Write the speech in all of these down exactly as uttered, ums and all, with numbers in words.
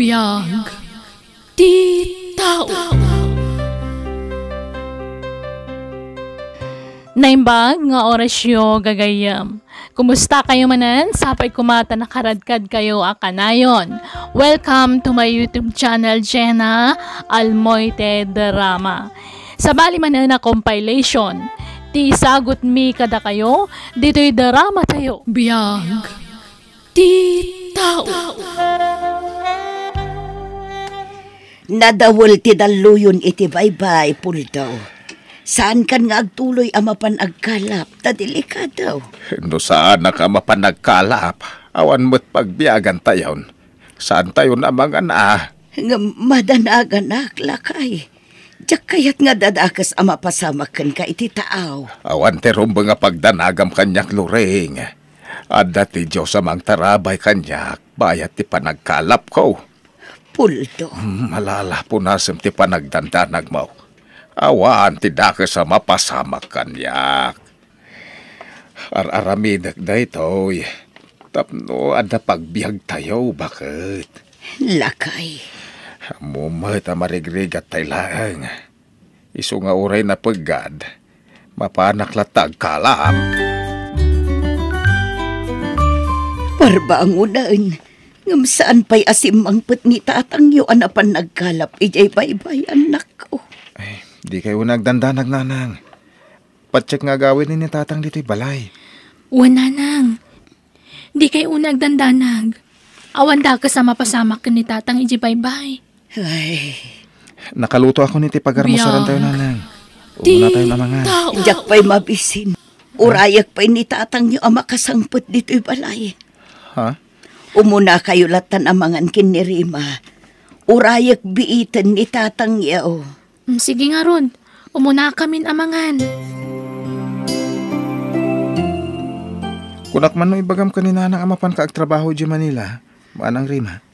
Biag ti tao. Naimbag nga orasyo, gagayyem. Kumusta kayo manen? Sapay koma ta nakaradkad kayo a kanayon. Welcome to my YouTube channel, Jenna Almoite Drama. Sabali manen a compilation ti isagutmi kadakayo ditoy drama tayo. Biag ti tao. Nadawel ti dalluyon iti baybay, Puldo. Saankan nga agtuloy a mapan agkalap, ta delikado. No saanak a mapan agkalap, awan met pagbiagantayon. Saantayon a mangana. Ngem madanaganak, lakay. Diak kayat nga dadakes a mapasamak kenka iti taaw. Awan ti rumbeng a pagdanagam kaniak, Loring. Adda ti Dios a mangtarabay kaniak bayat ti panagkalapko. Puldo. Hmm, malala, punasem ti panagdandanagmo. Awan ti dakes a mapasamak kaniak. Ar-aramidek daytoy tapno adda pagbiagtayo, baket. Lakay. Ammom met a marigrigattay laeng. Isu nga uray napeggad, mapanak latta agkalap. Parbangonen, ngem saan pay a simmangpet ni tatangyo a napan nagkalap idiay baybay, annakko. Ay, dikay unay agdandanag, nanang. Patiek nga agawiden ni tatang ditoy balay. Wen, nanang. Dikay unay agdandanag. Awan dakes a mapasamak ken ni tatang idiay baybay. Ay. Nakalutoakon iti pagarmusarantayo, nanang. Umunatayon a mangan. Diak pay mabisin. Urayek pay ni tatangyo a makasangpet ditoy balay. Ha? Umunakayo lattan a mangan ken ni Rima. Urayek biiten ni tatangyo. Mm, sige ngarud, umunakamin a mangan. Kunak man no ibagam ken ni nanang a mapanka agtrabaho idiay Manila, Manang Rima.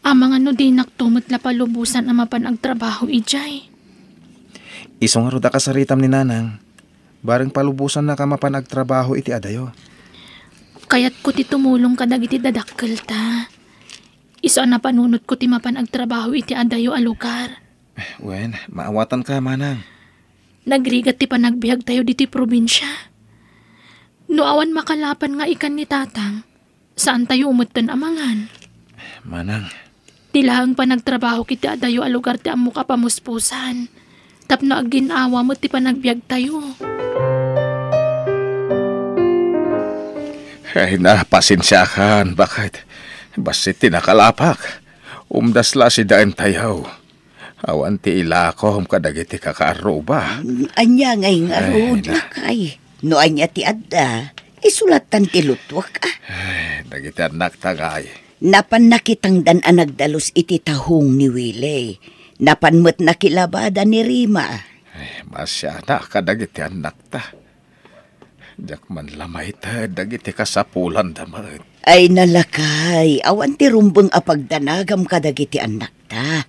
Amangan no dinakto met la palubosan a mapan agtrabaho idiay. Isu ngarud a kasaritam ni nanang, bareng palubosannaka a mapan agtrabaho iti adayo. Kayatko ti tumulong kadagiti dadakkelta. Isu a napanunotko ti mapan agtrabaho iti adayo a lugar. Wen, maawatanka, manang. Nagrigat ti panagbiagtayo ditoy probinsia. No awan makalapan nga ikan ni tatang, saantayo metten a mangan. Manang. Ti laeng panagtrabahok iti adayo a lugar ti ammok a pamuspusan. Tapno agin-awa met ti panagbiagtayo. Ay na, pasensiakan, baket. Bassit ti nakalapak. Umdas la sidaentayo. Awan ti ilakom kadagiti kakaarruba. Ania ngay ngarud, lakay? No ania ti adda, isulattan ti lutuak, a. Ay, dagiti annakta ngay. Napan nakitangdan a nagdalus iti tahong ni Willie. Napan met nakilabada ni Rima. Ay, masiana kadagiti annakta. Diak man la maited dagiti kasapulanda met. Ay, nalakay, awan ti rumbeng a pagdanagam kadagiti annakta.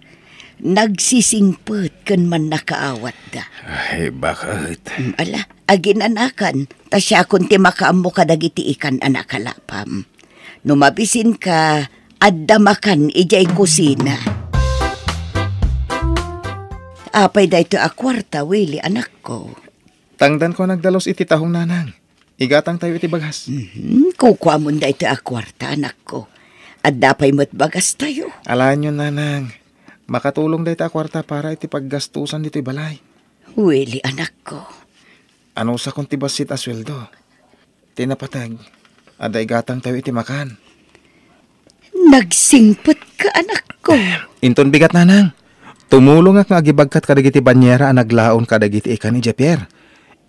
Nagsisingpet ken mannakaawatda. Ay, baket. Mm, ala, aginanakan, ta siakon ti makaammo kadagiti ikan a nakalapam. No mabisinka, adda makan idiay kusina. Apay daytoy a kuarta, Willie, anakko? Tangdanko a nagdalus iti tahong, nanang. Igatangtayo iti bagas. Mhm, kukuamon daytoy a kuarta, anakko. Adda pay met bagastayo. Alaenyon, nanang. Makatulong dayta a kuarta para iti paggastusan ditoy balay. Willie, anakko. Anusakon ti bassit a sueldo. Ti napateg, adda igatangtayo iti makan. Nagsingpetka, anakko. Inton bigat, nanang. Tumulongak nga agibagkat kadagiti banyera a naglaon kadagiti ikan idiay pier.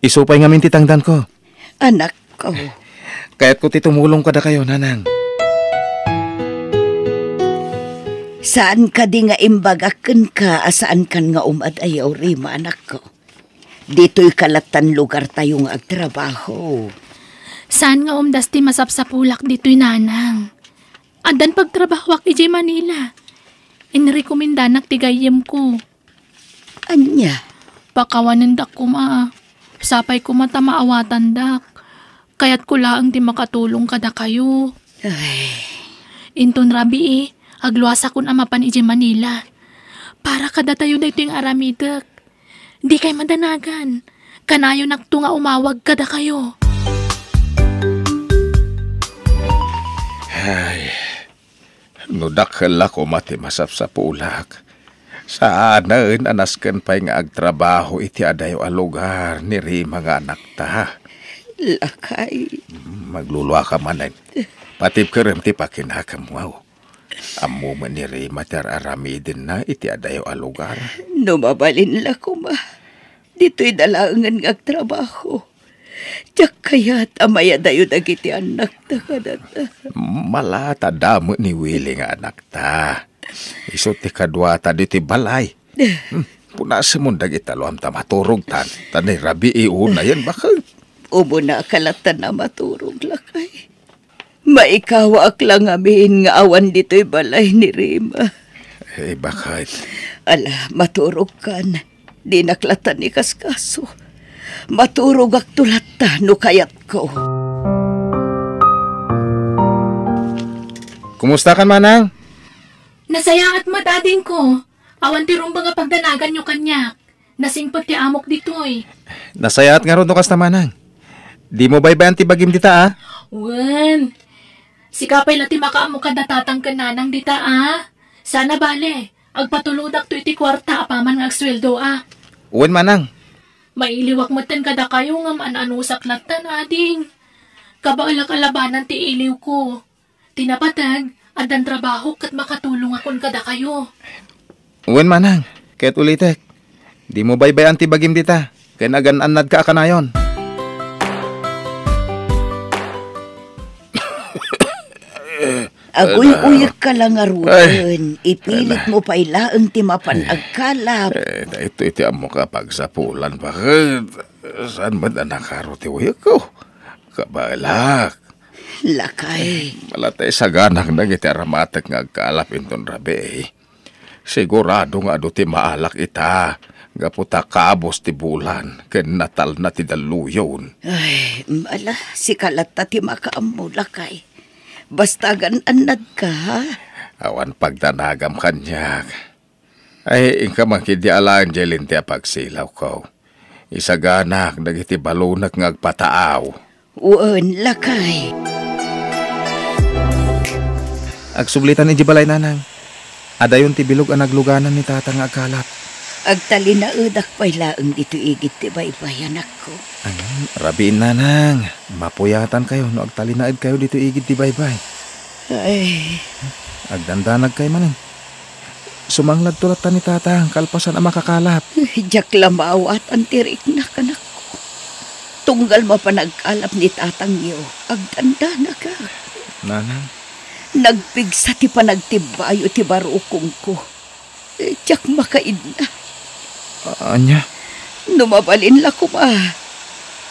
Isu pay ngamin ti tangdanko. Anakko. Kayatko ti tumulong kadakayo, nanang. Saan kadi nga imbagak kenka a saankan nga umadayo, Rima, anakko? Ditoyka lattan lugartayo nga agtrabaho. Saan nga umdas ti masapsapulak ditoy, nanang. Addan pagtrabahoak idiay Manila. Inrekomendanak ti gayyemko. Ania? Pakawanendak koma. Sapay koma ta maawatandak. Kayatko laeng ti makatulong kadakayo. Ay. Inton rabii, Agluasakon a mapan idiay Manila. Para kadatayo daytoy nga aramidek. Dikay madanagan. Kanayonakto nga umawag kadakayo. Ay, no dakkel la koma ti masapsapulak, saanen a nasken pay nga agtrabaho iti adayo a lugar ni Rima nga anakta. Lakay. Magluluaka manen. Patibkerem ti pakinakemmo. Ammo met ni Rima ti ar-aramidenna iti adayo a lugar. No mabalin la koma, ditoy da laengen nga agtrabaho. Diak kayat a mayadayo dagiti annakta kadata. Malata da met ni Willie nga anakta. Isu ti kaduata ditoy balay. Hmm, punasemon dagita luam ta maturogtan, ta ni Rabii unayen baket. Umuna ka latta a maturog, lakay. Maikawaak la ngamin nga awan ditoy balay ni Rima. Eh, baket? Ala, maturogkan. Dinak latta ikaskaso. Maturogakto latta no kayatko. Kumustakan, manang? Nasayaat met, adingko. Awan ti rumbeng a pagdanaganyo kaniak. Nasingpet ti amok ditoy. Nasayaat ngarud no kasta, manang. Dimo baybay-an ti bagim dita, a? Wen. Sika pay la ti makaammo kada tatang ken nanang dita, a? Sana bale, agpatulodakto iti kuarta apaman nga agsueldoak. Wen, manang. Mailiwak metten kadakayo ngem an-anusak lattan, ading. Kabaelak a labanan ti iliwko. Ti napateg, addan trabahok ket makatulongakon kadakayo. Wen, manang, ket ulitek, dimo baybay-an ti bagim dita, ken agan-annadka a kanayon. Aguy-uyekka la ngaruden, ipilitmo pay laeng ti mapan agkalap. Eh, daytoy ti ammok a pagsapulan, baket? Saan met a nakaro ti uyekko? Kabaelak. Lakay. Malatay saganak dagiti aramatek nga agkalap inton rabii. Sigurado nga adu ti maalak ita, gapu ta kabus ti bulan ken natalna ti dalluyon. Ay, ala, sika latta ti makaammo, lakay. Basta agan-annadka, ha? Awan pagdanagam kaniak. Ay, inka man ketdi alaen diay linteg a pagsilawko. Isaganak dagiti balonek nga agpataaw. Wen, lakay. Agsublitan idiay balay, nanang. Adayon ti bilog a nagluganan ni tata nga agkalap. Agtalinaedak pay laeng ditoy igid ti baybay, anakko. Ay, rabiin, nanang. Mapuyatankayo no agtalinaedkayo ditoy igid ti baybay. Ay. Agdandanagkayo manen. Sumangladto latta ni tatang kalpasan a makakalap. Diak la maawatan ti riknak, anakko. Tunggal mapan agkalap ni tatangyo, agdandanagak. Nanang? Nagpigsa ti panagtibbayo ti barukongko. Diak makaidna. Ania? No mabalin la koma,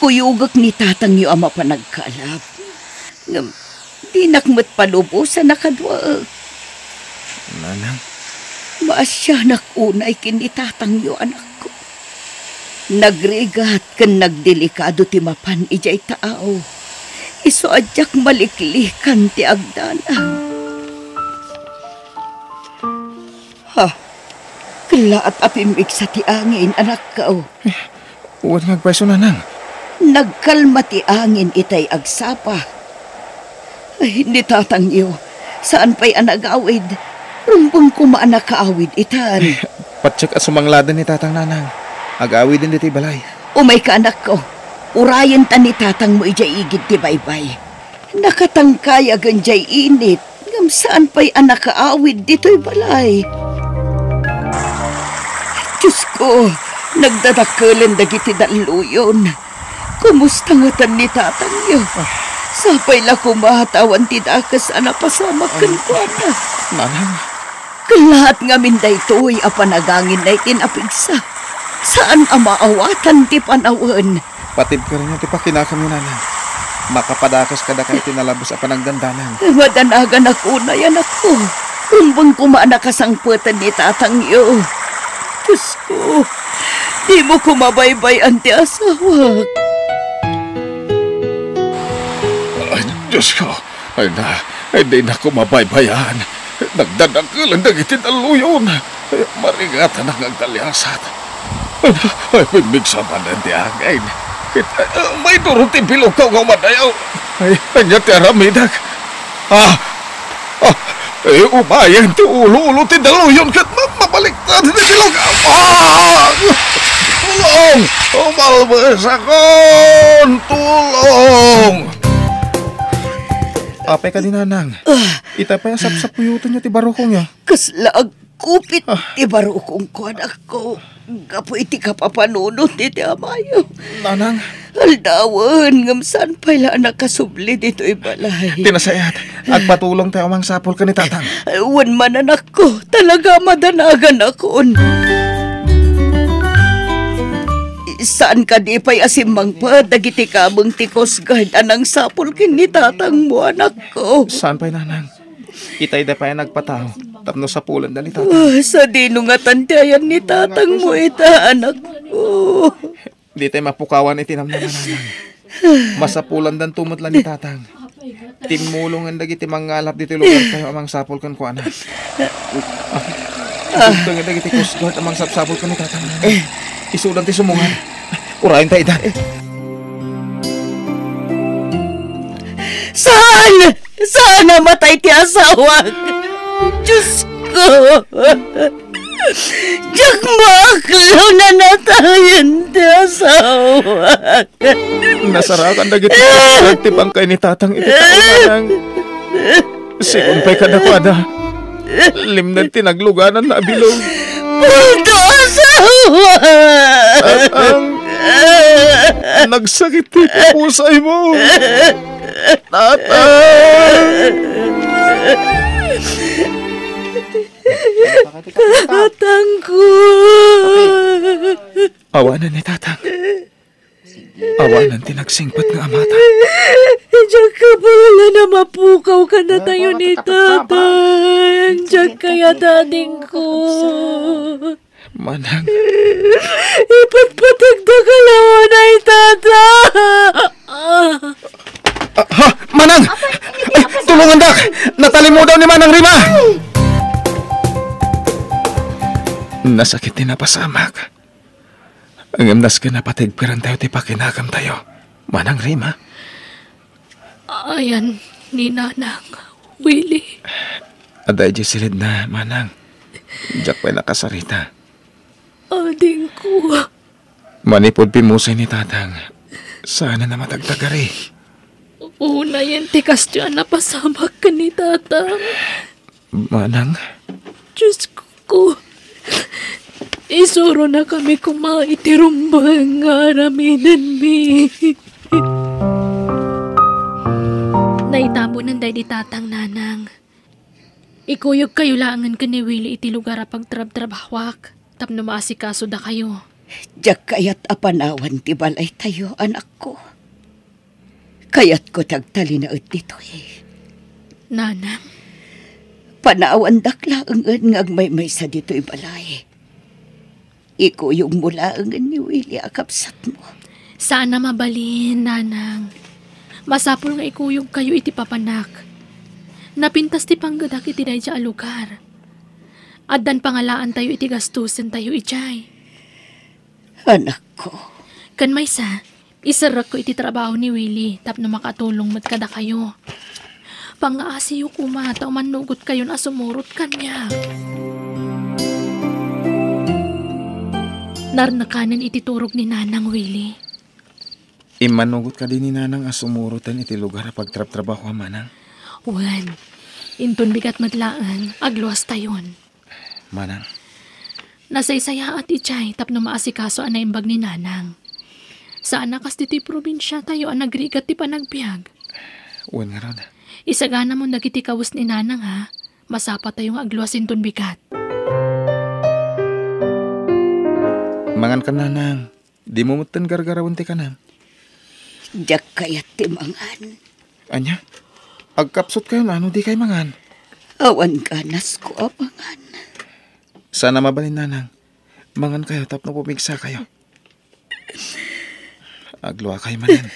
kuyogek ni tatangyo a mapan agkalap. Ngem dinak met palubosan a kaduaek. Nanang? Maasianak unay ken ni tatangyo, anakko. Nagrigat ken nagdelikado ti mapan idiay taaw. Isu a diak maliklikan ti agdanag. Ha? Kellaat a pimmigsa ti angin, anakko. Eh, wen nga agpayso, nanang. Nagkalma ti angin itay agsapa. Ay, ni tatangyo, saan pay a nagawid. Rumbeng koma a nakaawid itan. Eh, patiek a sumangladen ni tatang, nanang. Agawiden ditoy balay. Umayka, anakko. Urayenta ni tatangmo idiay igid ti baybay. Nakatangkayagen diay init, ngem saan pay a nakaawid ditoy balay. Diosko, nagdadakkelen dagiti dalluyon. Kumusta ngatan ni tatangyo? Sapay la koma ta awan ti dakes a napasamak kenkuana. Nanang. Kellaat ngamin daytoy a panaganginna iti napigsa. Saan a maawatan ti panawen. Patibkerenyo ti pakinakamyo, nanang. Makapadakes kadakayo ti nalabes a panagdandanag. Madanaganak unay, anakko. Rumbeng koma a nakasangpeten ni tatangyo. Diosko, dimo koma baybay-an ti asawak. Ay, Diosko, ay na, ay, dinak koma baybay-an. Nagdadakkel dagiti dalluyon. Maringatanak nga agtaliasat. Ay, bimmigsa manen ti angin. Ket, ah, maiduro ti bilog nga umadayaw. Ay, ania ti aramidek? Ah! Ah! Eh, umayen ti ulo-ulo ti dalluyon ket ma-, mabaliktad ti bilog. Ah! Tulong! Umalbesakon! Tulong! Apay kadi, nanang? Ita pay a sapsapuyotenyo ti barukongyo. Kasla agkupit Ah. ti barukongko, anakko, gapu iti kapapanunot iti amayo. Nanang. Aldawen, ngem saan pay la a nakasubli ditoy balay? Ti nasayaat, agpatulongtayo a mangsapul ken ni Tatang. Wen man, anakko, talaga a madanaganakon. Saan kadi pay a simmangpet dagiti kabeng ti Coast Guard a nangsapul ken ni tatangmo, anakko? Saan pay, nanang? Itay da pay a nagpatao tapno sapulanda ni Tatang. Ah, sadino ngatan ti ayan ni tatangmo ita, anakko? Ditay mapukawan iti namnama, nanang. Masapulandanto met la ni Tatang. Timmulongen dagiti mangngalap ditoy lugartayo a mangsapul kenkuana. Ah, idutengen dagiti Coast Guard a mangsapsapul ken ni Tatang, nanang. Isudan ti sumungad. Urayentayo ida. Saan? Saan a matay ti asawak? Diyos ko! Diak maaklo a natayen ti asawak. Nasarakan dagiti ti bangkay ni Tatang iti tao, nanang. Sigun pay kadakuada, limned ti naglugananna a bilog. Pulto asawa! Tatang, nagsakit ti pusaymo. Tatang! Tatangko! Awanen ni Tatang. Awanen ti nagsingpet nga amata. Diak kabaelan a mapukaw kadatayo ni Tatang. Diak kayat, adingko. Manang. Ipatpategda ka lawa na itata. Ah, ha? Manang! Ay, tulungandak! Natalimudaw ni Manang Rima! Nasakit ti napasamak. Ngem nasken a pategperantayo ti pakinagantayo. Manang Rima? Ayan ni Nanang, Willie. Adda idiay silidna, Manang. Diak pay nakasarita. Adingko. Manipud pimmusay ni Tatang, saan a matagtagari. Unayen ti kasdiay a napasamak ken ni Tatang. Manang? Diyos ko, isuronakami koma iti rumbeng nga aramidenmi. Naitabonen daydi Tatang, Nanang. Ikuyogkayo laengen ken ni Willie iti lugar a pagtrabtrabahoak tapno maasikasodakayo. Diak kayat a panawan ti balaytayo, anakko. Kayatko ti agtalinaed ditoy. Nanang? Panawandak laengen nga agmaymaysa ditoy balay. Ikuyogmo laengen ni Willie a kabsatmo. Saan a mabalin, Nanang. Masapul nga ikuyogkayo iti papanak. Napintas ti panggedak iti daydiay a lugar. Addan pangalaantayo iti gastusentayo idiay. Anakko. Ken maysa, iserrekko iti trabaho ni Willie tapno makatulong met kadakayo. Pangngaasiyo koma ta umannugotkayon a sumurot kaniak. Narnekanen iti turog ni Nanang, Willie. Immanugot kadi ni Nanang a sumuroten iti lugar a pagtrabtrabahoam, Manang? Wen, inton bigat met laeng, agluastayon. Manang. Nasaysayaat idiay tapno maasikaso a naimbag ni Nanang. Saan a kas ditoy probinsiatayo a nagrigat ti panagbiag. Wen ngarud. Isaganamon dagiti kawes ni Nanang, ha? Masapatayo nga agluas inton bigat. Manganka, Nanang. Dimo metten gargarawen ti kanam. Diak kayat ti mangan. Ania? Agkapsutkayo no dikay mangan. Awan ganasko a mangan. Saan a mabalin, Nanang. Mangankayo tapno pumigsakayo. Agluakayo manen.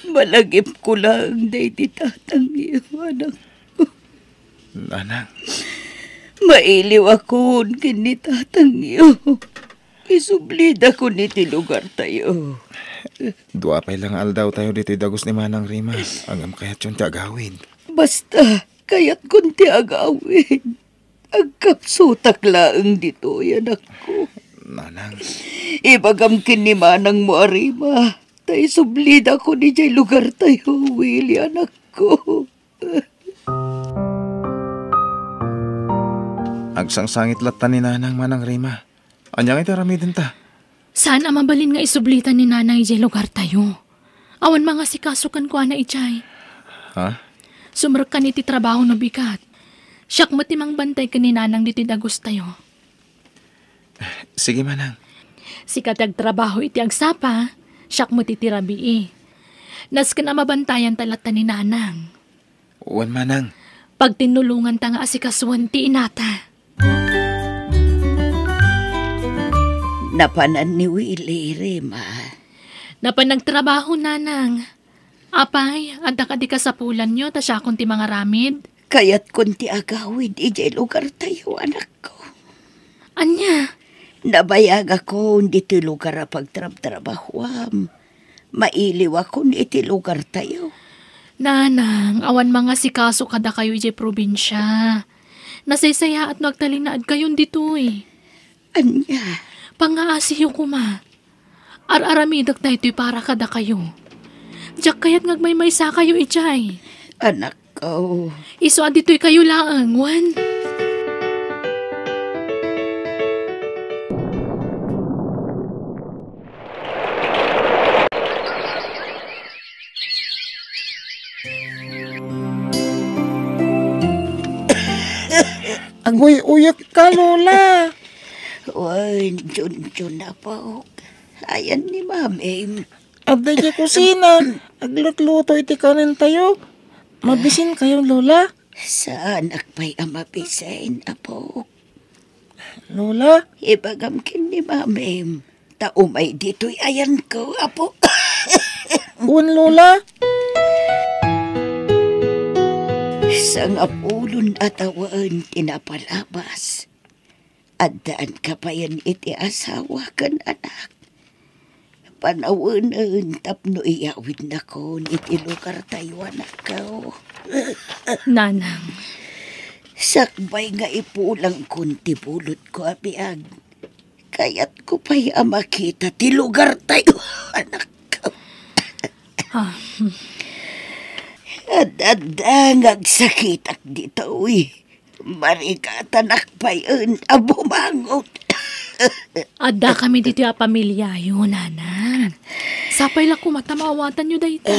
Malagipko laeng daydi tatangyo, anakko. Nanang. Mailiwakon ken ni tatangyo. Isublidakon iti lugartayo. Dua pay la nga aldawtayo ditoy dagus ni Manang Rima. Ngem kayatyon ti agawid. Basta, kayatkon ti agawid. Agkapsutak laeng ditoy, anakko. Nanang. Ibagam ken ni manangmo a Rima, ta isublidakon idiay lugartayo, Willy, anakko. Agsangsangit latta ni Nanang, Manang Rima. Ania nga iti aramidenta? Saan a mabalin nga isublita ni Nanang idiay lugartayo. Awan mangasikaso kenkuana idiay. Ha? Sumrekkan iti trabaho no bigat. Siak met ti mangbantay ken ni Nanang ditoy dagustayo. Sige, Manang. Sika ti agtrabaho iti agsapa, siak met iti rabii. Nasken a mabantayanta latta ni Nanang. Wen, Manang. Pagtinnulonganta nga asikasuen ti inata. Napanan ni Willy, Rima? Napan nagtrabaho, Nanang. Apay, adda kadi kasapulanyo ta siakon ti mangaramid? Kayatkon ti agawid idiay lugartayo, anakko. Ania? Nabayagakon ditoy lugar a pagtrabtrabahoam. Mailiwakon iti lugartayo. Nanang, awan mangasikaso kadakayo idiay probinsia. Nasaysayaat no agtalinaedkayon ditoy. Ania? Pangngaasiyo koma. Ar-aramidek daytoy para kadakayo. Diak kayat nga agmaymaysakayo idiay. Anakko. Isu a ditoykayo laeng, wen? Aguy-uyek ka, Lola. Wen, Junjun, apok. Ayan ni Mamim. Adda idiay kusina. Aglutluto iti kanentayo. Mabisinkayo, Lola? Saanak pay a mabisin, apok. Lola? Ibagam ken ni Mamim. Ta umay ditoy ayanko, apo. Wen, Lola. Sangapulon a tawen ti napalabas. Addaanka payen iti asawa ken anak. Panawenen tapno iyawidnakon iti lugartayo, anakko. Nanang. Sakbay nga ipulangkon ti bulodko a biag, kayatko pay a makita ti lugartayo, anakko. Ah. Ad-adda nga agsakitak ditoy. Marigatanak payen a bumangon. Addakami ditoy a pamiliayo, Nanang. Sapay la koma ta maawatanyo dayta.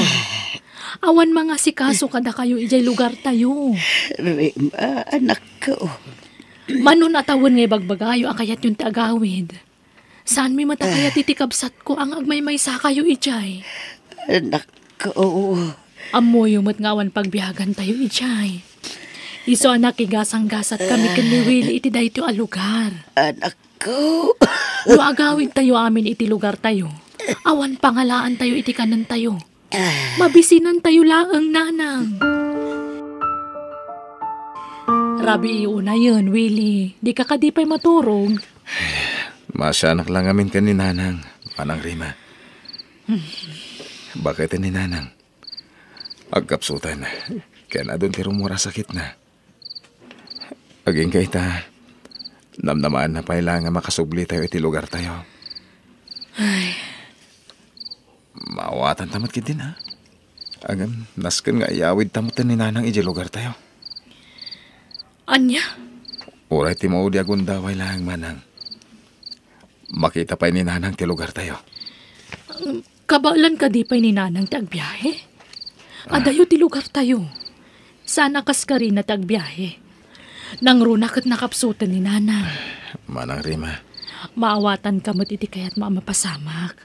Awan mangasikaso kadakayo idiay lugartayo. Rima, anakko. Mano a tawen nga ibagbagayo a kayatyon ti agawid. Saanmi met a kayat iti kabsatko a nga agmaymaysakayo idiay. Anakko. Ammoyo met nga awan pagbiagantayo idiay. Isu a nakigasanggasat kami ken ni Willy iti daytoy a lugar. Anakko. No agawidtayo amin iti lugartayo, awan pangalaantayo iti kanentayo. Mabisinantayo laeng, Nanang. Rabii unayen, Willy. Dika kadi pay maturog? Maasianak la ngamin ken ni Nanang, Manang Rima. Baketen ni Nanang. Agkapsutan, ken adun ti rummuar a sakitna. Agingga ita, namnamaanna pay la nga makasublitayo iti lugartayo. Ay. Maawatanta met ketdin, a? Ngem, nasken nga iyawidta met ni Nanang idiay lugartayo. Ania? Uray ti maudi a gundaway laeng, Manang. Makita pay ni Nanang ti lugartayo. Kabaelan kadi pay ni Nanang ti agbiahe? Ah. Adayo ti lugartayo. Saan a kaskarina ti agbiahe. Nangruna ket nakapsuten ni Nanang. Manang Rima. Maawatanka met iti kayatmo a mapasamak.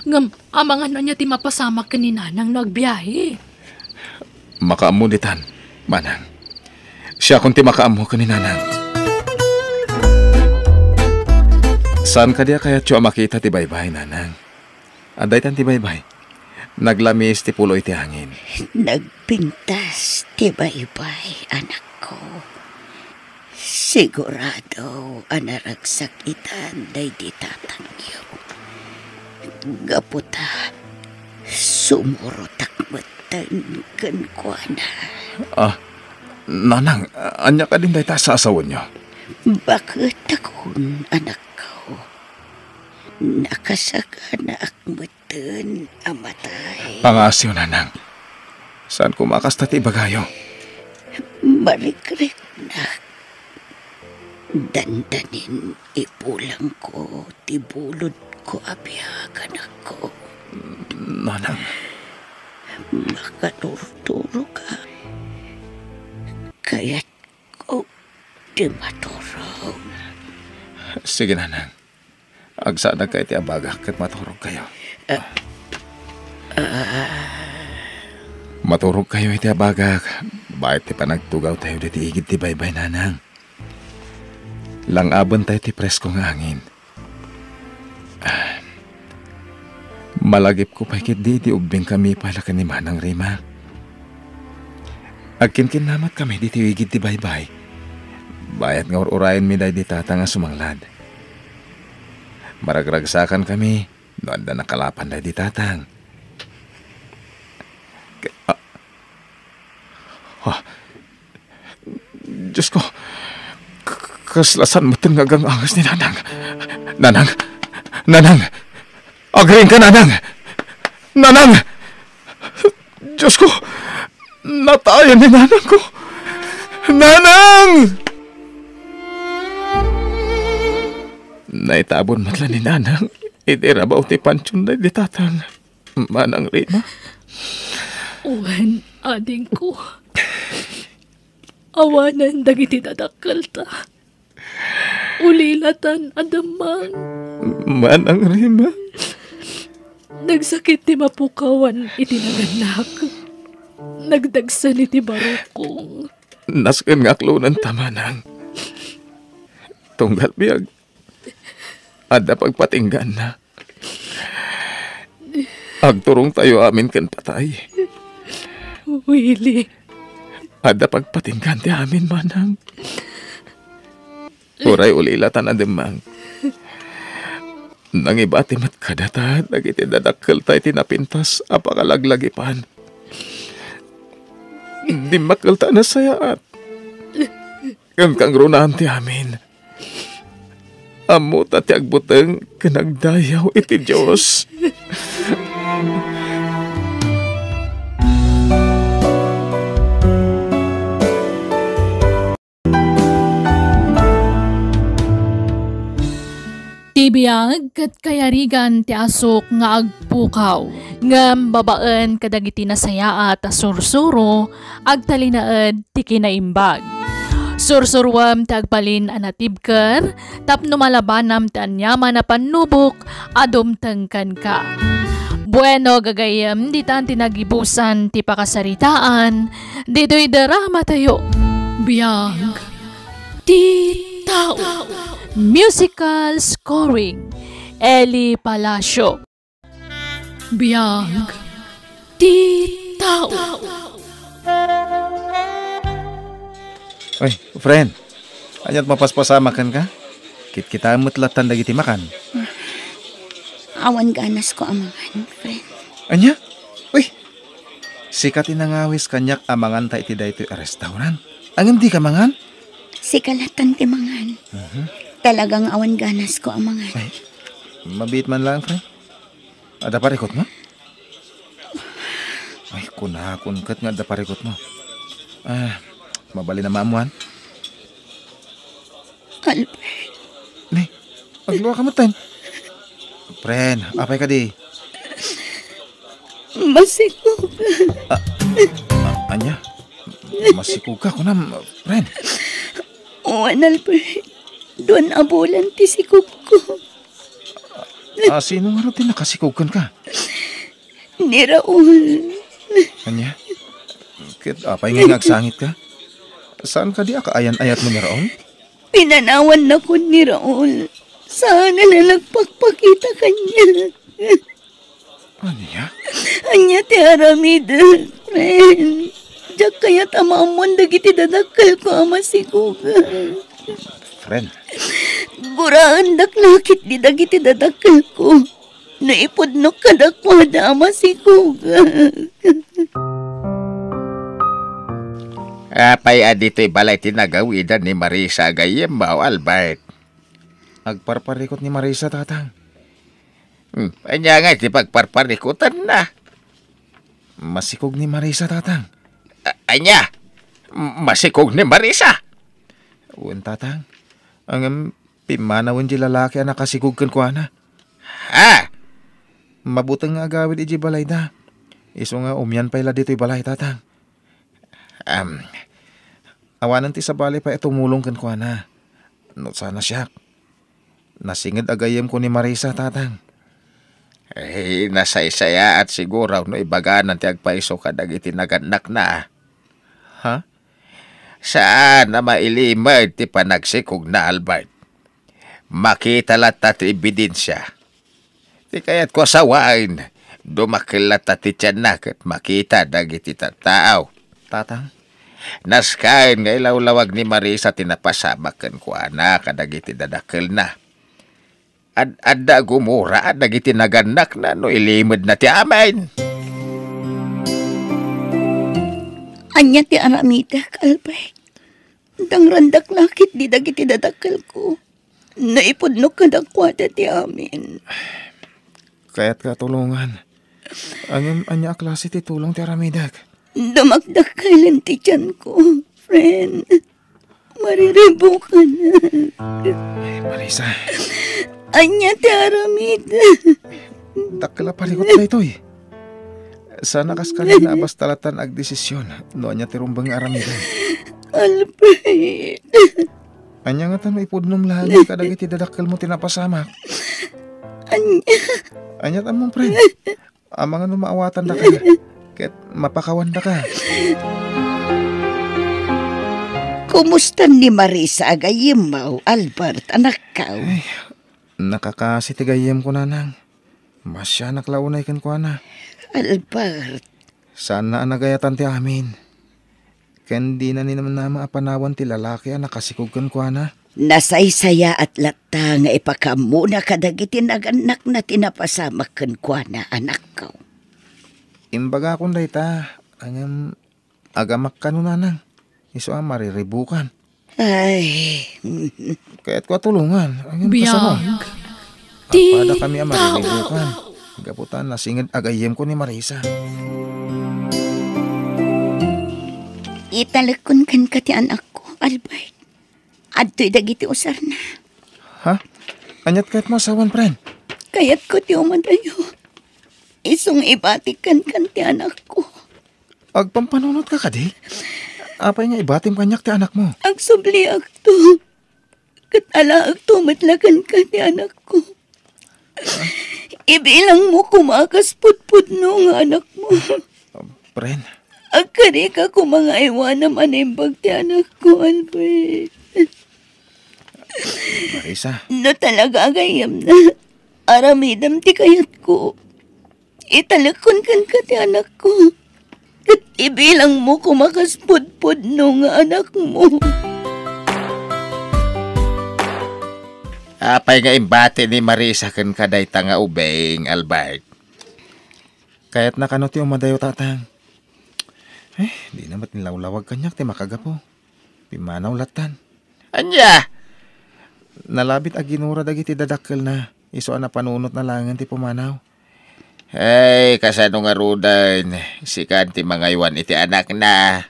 Ngem, amangan ania ti mapasamak ken ni Nanang no agbiahe? Makaammo ditan, Manang. Siakon ti makaammo ken ni Nanang. Saan kadi a kayatyo a makita ti baybay, Nanang? Adda itan ti baybay. Naglamis ti pulo iti angin. Nagpintas ti baybay, anak. anakko, sigurado a naragsak itan daydi tatangyo. Gapu ta sumurotak metten kenkuana. Ah, Nanang, ania kadin dayta a saasawenyo? Baket a kun, anakko. Nakasaganaak metten a matay. Pangaasiw, Nanang. Saan koma a kasta ti ibagayo? Marikriknak. Dandanin ipulangko ti bulodko a biag, anakko. Nanang. Makaturturoka. Kayatko ti maturog. Sige, Nanang. Agsanagkayo iti abagak ket maturogkayo. Ah, ah. Maturogkayo iti abagak, bayat ti panagtugawtayo ditoy igid ti baybay, Nanang. Lang-abentayo ti presko nga angin. Ah, malagipko pay ketdi iti ubbingkami pay la ken ni Manang Rima. Agkinkinnamatkami ditoy igid ti baybay. Bayat nga ur-urayenmi daydi tatang a sumanglad. Maragragsakankami no adda nakalapan daydi tatang. Ka-, ah, ah, Diosko, k-, kasla saan metten nga agang-anges ni Nanang. Nanang! Nanang! Agriingka, Nanang! Nanang! Diosko, natayen ni Nanangko! Nanang! Naitabon met la ni Nanang iti rabaw ti pantion daydi tatang, Manang Rima. Wen, adingko. Awanen dagiti dadakkelta. Ulilatan a demmang. Manang Rima. Nagsakit ti mapukawan iti nagannak. Nagdagsen iti barukong. Nasken nga aklonenta, Manang. Tunggal biag, adda pagpatingganna. Agturongtayo amin ken patay. Willy. Adda pagpatinggan ti amin, Manang. Uray ulilatan a demmang. Nangibati met kadata dagiti dadakkelta iti napintas a pakalaglagipan. Dimmakkelta a nasayaat. Ngem kangrunaan ti amin. Ammota ti agbuteng ken agdayaw iti Dios. Ti biag ket kayarigan ti asuk nga agpukaw. Ngem babaen kadagiti nasayaat a sursuro, agtalinaed ti kinaimbag. Sursuruem ti agbalin a natibker tapno malabanam ti aniaman a pannubok a dumteng kenka. Bueno, gagayyem, ditan ti nagibusan ti pakasaritaan ditoy dramatayo. Biag ti tao. Musical scoring, Eli Palacio. Biag ti tao. Oy, friend. Ania't mapaspasamak kenka? Kitkitaem met lattan dagiti makan. Awan ganasko a mangan, friend. Ania? Uy, sika ti nangawis kaniak a manganta iti daytoy a restaurant. Ngem dika mangan? Sika lattan ti mangan. Mhm. Talagang awan ganasko a mangan. Ay, mabiit man laeng, friend. Adda parikutmo? Ay, kunakon ket nga adda parikutmo. Ah, mabalin a maammuan. Albert. Ni, agluaka metten. Friend, apay kadi? Masikog. Ah, ah, ania? Masikog ka, kunam, friend. Wen, Albert. Duan a bulan ti sikogko. Ah, sino ngarud ti nakasikog kenka? Ni Raul. Ania? Ket apay ngay nga agsangitka? Saan kadi a kaayan-ayatmo ni Raul? Pinanawannakon ni Raul. Saan a nagpakpakita kaniak. Ania? Ania ti aramidek, friend? Diak kayat a maammon dagiti dadakkelko a masikugan. Friend. Guraendak la ketdi dagiti dadakkelko. No ipudnok kadakuada a masikugan. Apay a ditoy balay ti nagawidan ni Marisa a gayyemmo, Albert? Agparparikut ni Marisa, Tatang. Hmm, ania nga ti pagparparikutanna? Masikog ni Marisa, Tatang. A-, ania? M-, masikog ni Marisa? Wen, Tatang. Ngem pimmanawen ti lalaki a nakasikog kenkuana. Ha? Mabuteng nga agawid idiay balayda. Isu nga umian pay la ditoy balay, Tatang. Am, awanen ti sabali pay a tumulong kenkuana. No sana siak. Nasinged a gayyemko ni Marisa, Tatang. Eh, nasaysayaat siguro no ibagana ti agpayso kadagiti nagannakna. Ha? Saan a mailimed ti panagsikogna, Albert. Makita latta ti ebidensia. Ti kayatko a sawen, dumakel latta ti tianna ket makita dagiti tattao. Tatang? Naskaen nga ilawlawag ni Marisa ti napasamak kenkuana kadagiti dadakkelna. Ad-adda a gumura dagiti nagannakna no ilimedna ti amin. Ania ti aramidek, Albert? Dangrandak la ketdi dagiti dadakkelko. Naipudnok kadakuada ti amin. Kayatka a tulongan. Ngem ania a klase ti tulong ti aramidek? Dumakdakkel ti tianko, friend. Mariribukan. Ay, Marisa. Ania ti aramid? Dakkel a parikut daytoy. Sana kaskarigna a basta latta agdesisyon no ania ti rumbeng nga aramiden. Albert. Ania ngata no ipudnom laeng kadagiti dadakkelmo ti napasamak? Ania? Ania ti ammom, friend? Amangan no maawatandaka ket mapakawandaka. Kumusta ni Marisa a gayyemmo, Albert, anakko? Ay, nakakasi ti gayyemko, nanang. Masianak la unay kenkuana. Albert. Saanna a nagayatan ti amin. Ken dina ni namnama a panawan ti lalaki a nakasikog kenkuana. Nasaysayaat latta nga ipakaammona kadagiti nagannakna ti napasamak kenkuana, anakko. Imbagakon dayta, ngem agamak kano, nanang. Isu a mariribukan. Ay. Kayatko a tulongan. Ngem kasano? Biag ti Agpadakami a tao. Mariribukan. Gapu ta nasinged a gayyemko ni Marisa. Italekkon kenka ti anakko, Albert. Adtoy dagiti usarna. Ha? Aniat kayatmo a sawen, friend? Kayatko ti umadayo. Isu nga ibatik kenka ti anakko. Agpampanunotka kadi? Apay nga ibatim kaniak ti anakmo? Agsubliakto. Ket alaekto met la kenka ti anakko. Ibilangmo koma kas pudpudno nga anakmo. Friend. Agkarika koma nga aywanam a naimbag ti anakko, Albert. Marisa. No talaga a gayyemna, aramidem ti kayatko. Italekkon kenka ti anakko. Ket ibilangmo koma kas pudpudno nga anakmo. Apay nga imbati ni Marisa kenka dayta nga ubing, Albert? Kayatna kano ti umadayo, Tatang? Eh, dina met nilawlawag kaniak ti makagapu. Pimmanaw lattan. Ania? Nalabit a ginura dagiti dadakkelna. Isu a napanunotna laengen ti pumanaw. Ay, kasano ngaruden? Sikan ti mangaywan iti anakna.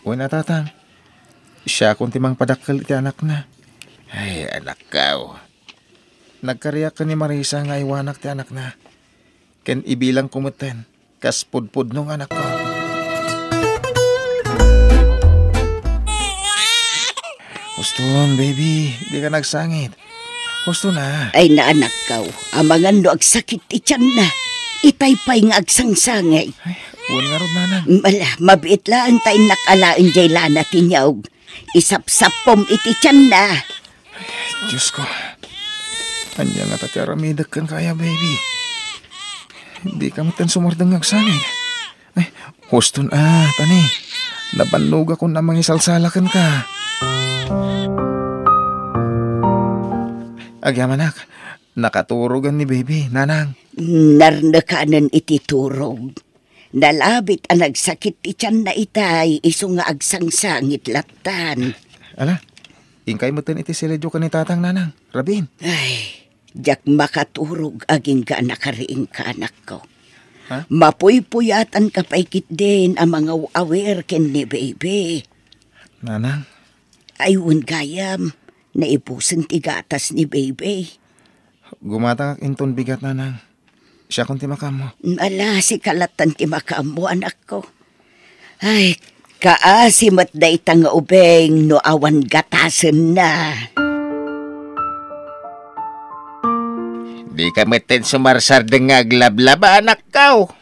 Wen a, Tatang. Siakon ti mangpadakkel iti anakna. Ay, anakko. Nagkariak ken ni Marisa nga aywanak ti anakna. Ken ibilangko metten kas pudpudno nga anakko. Huston, baby, dika nagsangit. Huston a. Ay, naanakko, amangan no agsakit ti tianna. Itay pay nga agsangsangit. Ay, wen ngarud, nanang. Ala, mabiit laeng ta innak alaen jay lana ti nyaog. Isapsappom iti tianna. Ay, Diosko. Ania ngata ti aramidek kenka aya, baby? Dika metten sumardeng nga agsangit. Ay, huston a, tani. Nabannogakon a mangisalsala kenka. Agyamanak, nakaturogan ni Baby, Nanang. Narnekanen iti turog. Nalabit a nagsakit ti tianna itay, isu nga agsangsangit lattan. Ala, inkay metten iti siledio ken ni Tatang, Nanang. Rabiin. Ay, diak makaturog agingga a nakariingka, anakko. Ha? Mapuypuyatanka pay ketdin a mangaw-awir ken ni Baby. Nanang? Ay, wen gayam, naibusen ti gatas ni Baby. Gumatangak inton bigat, Nanang. Siakon ti makaammo. Ala, sika lattan ti makaammo, anakko. Ay, kaasi met dayta nga ubing no awan gatasenna. Dika metten sumarsardeng nga aglablaba, anakko.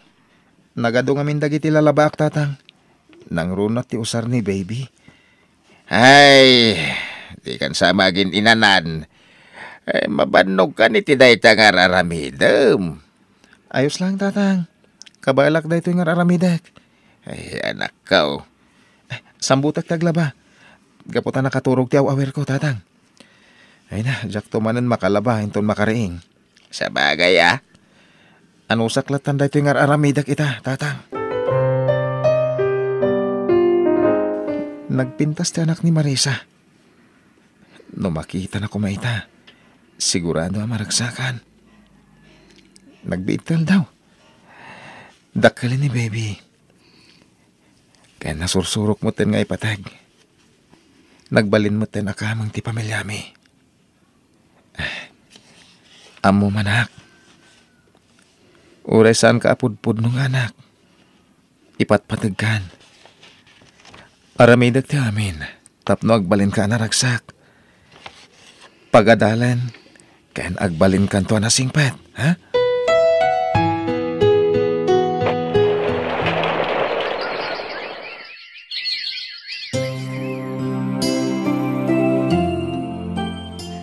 Nagadu ngamin dagiti lalabaak, Tatang. Nangruna ti usar ni Baby. Ay, dikan sa magin-inanan. Ay, mabannogkan iti dayta nga ar-aramidem. Ayos lang, Tatang. Kabaelak daytoy nga ar-aramidek. Ay, anakko. Eh, sambutek ti aglaba. Gapu ta nakaturog ti aw-awirko, Tatang. Ay na, diakto manen makalaba inton makariing. Sabagay, a. Anusak lattan daytoy nga ar-aramidek ita, Tatang. Nagpintas ti anak ni Marisa. No makitana koma ita, sigurado a maragsakan. Nagbiit ti aldaw. Dakkel ni Baby. Ken nasursurok metten nga ipateg. Nagbalin metten a kameng ti pamiliami. Ammo manak. Uray saanka a pudpudno nga anak, ipatpategkan. Aramidek ti amin tapno agbalinka a naragsak. Pagadalen ken agbalinkanto a nasingpet, ha?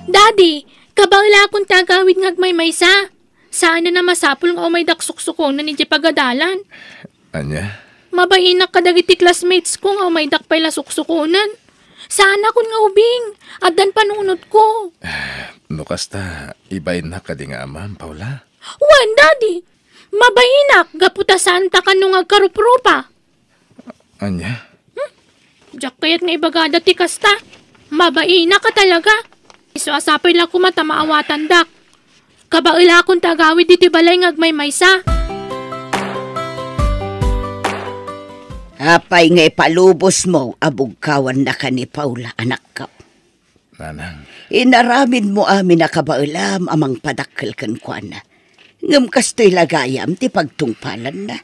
Daddy, kabaelakon ti agawid nga agmaymaysa. Saanen a masapul nga umaydak suksukonen idiay pagadalan. Ania? Mabainak kadagiti classmates ko nga umaydak pay la suksukonen. Saanakon nga ubing. Addan panunotko. No kasta, ibainnak kadi nga amam, Paula? Wen, Daddy. Mabainak gapu ta saanta kano nga agkaruprupa. Ania? Hmm? Diak kayat nga ibagada ti kasta. Mabainak a talaga. Isu a sapay la koma ta maawatandak. Kabaelakon ti agawid iti balay nga agmaymaysa. Apay nga ipalubosmo a bugkawannaka ni Paula, anakko? Nanang. Inaramidmo amin a kabaelam a mangpadakkel kenkuana. Ngem kastoy la gayam ti pagtungpalanna.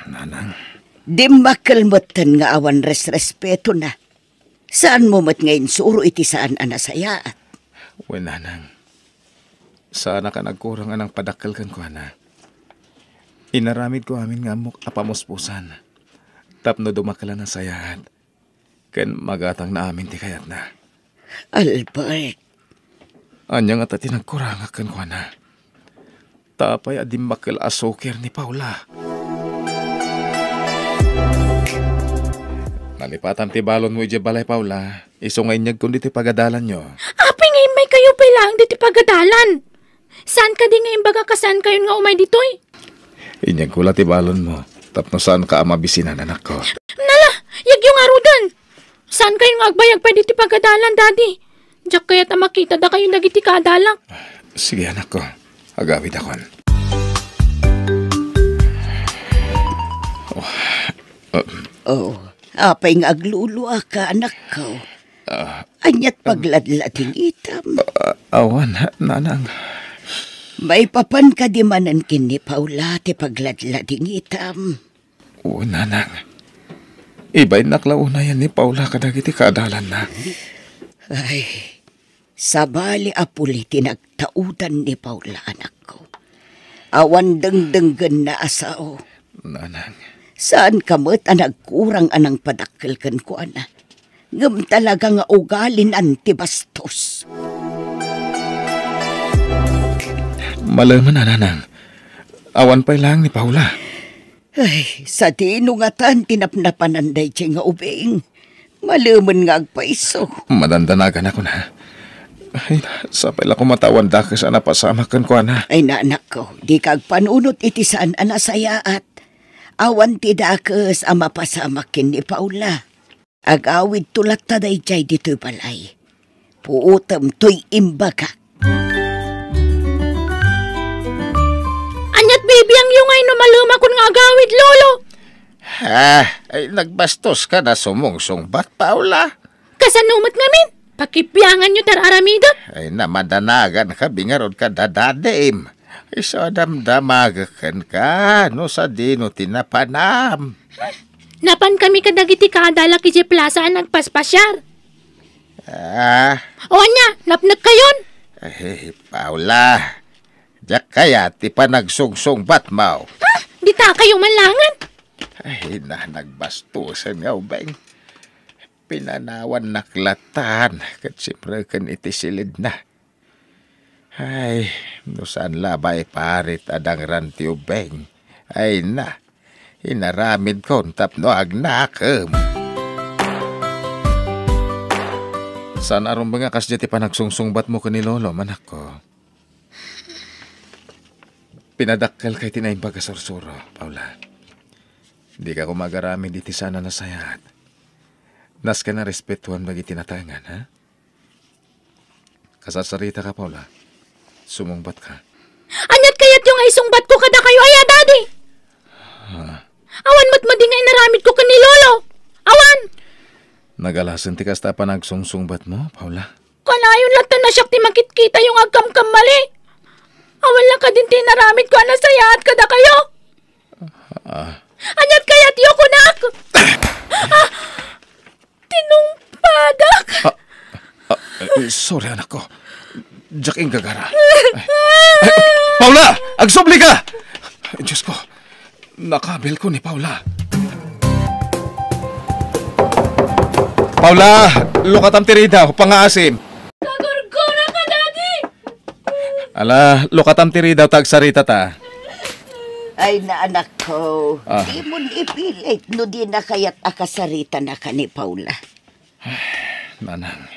Nanang. Dimmakkel metten nga awan resrespetona. Saanmo met nga insuro iti saan a nasayaat. Wen, Nanang. Saanak a nagkurang a nangpadakkel kenkuana. Inaramidko amin nga ammok a pamuspusan tapno dumakkel a nasayaat. Ken magatangna amin ti kayatna. Albert. Ania ngata ti nagkurangak kenkuana? Ta apay a dimmakkel a sukir ni Paula? Nalipatam ti balonmo idiay balay, Paula. Isu nga inyegkon ditoy pagadalanyo. Apay nga immaykayo pay laeng ditoy pagadalan? Saan kadi nga imbagak a saankayon nga umay ditoy? Inyegko la ti balonmo, tapno saanka a mabisinan, anakko. Nala, yegyo ngaruden! Saankayon nga agbayag pay ditoy pagadalan, Daddy? Diak kayat a makita dakayo dagiti kaadalak. Sige, anakko. Agawidakon. Oh, uh, Oh, apay nga agluluaka, anakko? Ah, Ania't pagladladingitam? Ah, awan, nanang. Maipapan kadi manen ken ni Paula ti pagladladingitam? O, nanang. Ibainnak la unayen ni Paula kadagiti kaadalanna. Ay, sabali a puli ti nagtaudan ni Paula, anakko. Awan dengdenggenna a sao. Nanang. Saanka met a nagkurang a nangpadakkel kenkuana. Ngem talaga nga ugalin antibastos. Malemen a, nanang. Awan pay laeng ni Paula. Ay, sadino ngatan ti napnapanan daytoy nga ubing? Malemen nga agpayso. Madandanagan ako na. Ay, sapay la koma ta awan dakes a napasamak kenkuana. Ay, anakko, dika agpanunot iti saan a nasayaat. Awan ti dakes a mapasamak ken ni Paula. Agawidto latta daydiay ditoy balay. Puotem toy imbagak. Ania't bibiangyo nga inno malemakon nga agawid, Lolo? Ah, ay, nagbastoska a sumungsungbat, Paula. Kasano met ngamin? Pakibianganyo ti ar-aramidek. Ay, namadanaganka ngarud kada dadim. Isu a damdamagek kenka no sadino ti napanam. Napankami kadagiti kaadalak idiay plaza a nagpaspasiar. Ah. O ania, napnekkayon? Ay, Paula, diak kayat ti panagsungsungbatmo. Ha? Ditakayo man laengen. Ay, na, nagbastosen nga ubing. Pinanawannak lattan ket simreken iti silidna. Ay, no saan la a maiparit a dangran ti ubing. Ay na, inaramidkon tapno agnakem. Saan a rumbeng a kasdiay ti panagsungsungbatmo ken ni Lolo, anakko. Pinadakkelka iti naimbag a sursuro, Paula. Dika koma agaramid iti saan a nasayaat. Nasken a respetuan dagiti natengan, ha? Kasarsaritaka, Paula. Sumungbatka. Ania't kayatyo nga isungbatko kadakayo, aya, Daddy? Ah. Awan met madi nga inaramidko ken ni Lolo. Awan! Nagalasen ti kasta a panagsungsungbatmo, Paula. Kanayon latta a siak ti makitkitayo nga agkamkamali. Awan la kadin ti inaramidko a nasayaat kadakayo. Ah. Ania't kayatyo, kunak? Ah! Tinungpadak. Ah, ah, eh, sorry, anakko. Diak inggagara. Ay, ay, Paula! Agsublika! Ay, Diyos ko, nakabilko ni Paula. Paula, lukatam ti ridaw, pangaasim. Nagurgura ka, Daddy! Ala, lukatam ti ridaw ta agsaritata. Ay, na, anakko. Ah. Dimon ipilit no dina kayat a kasaritanaka ni Paula. Nanang.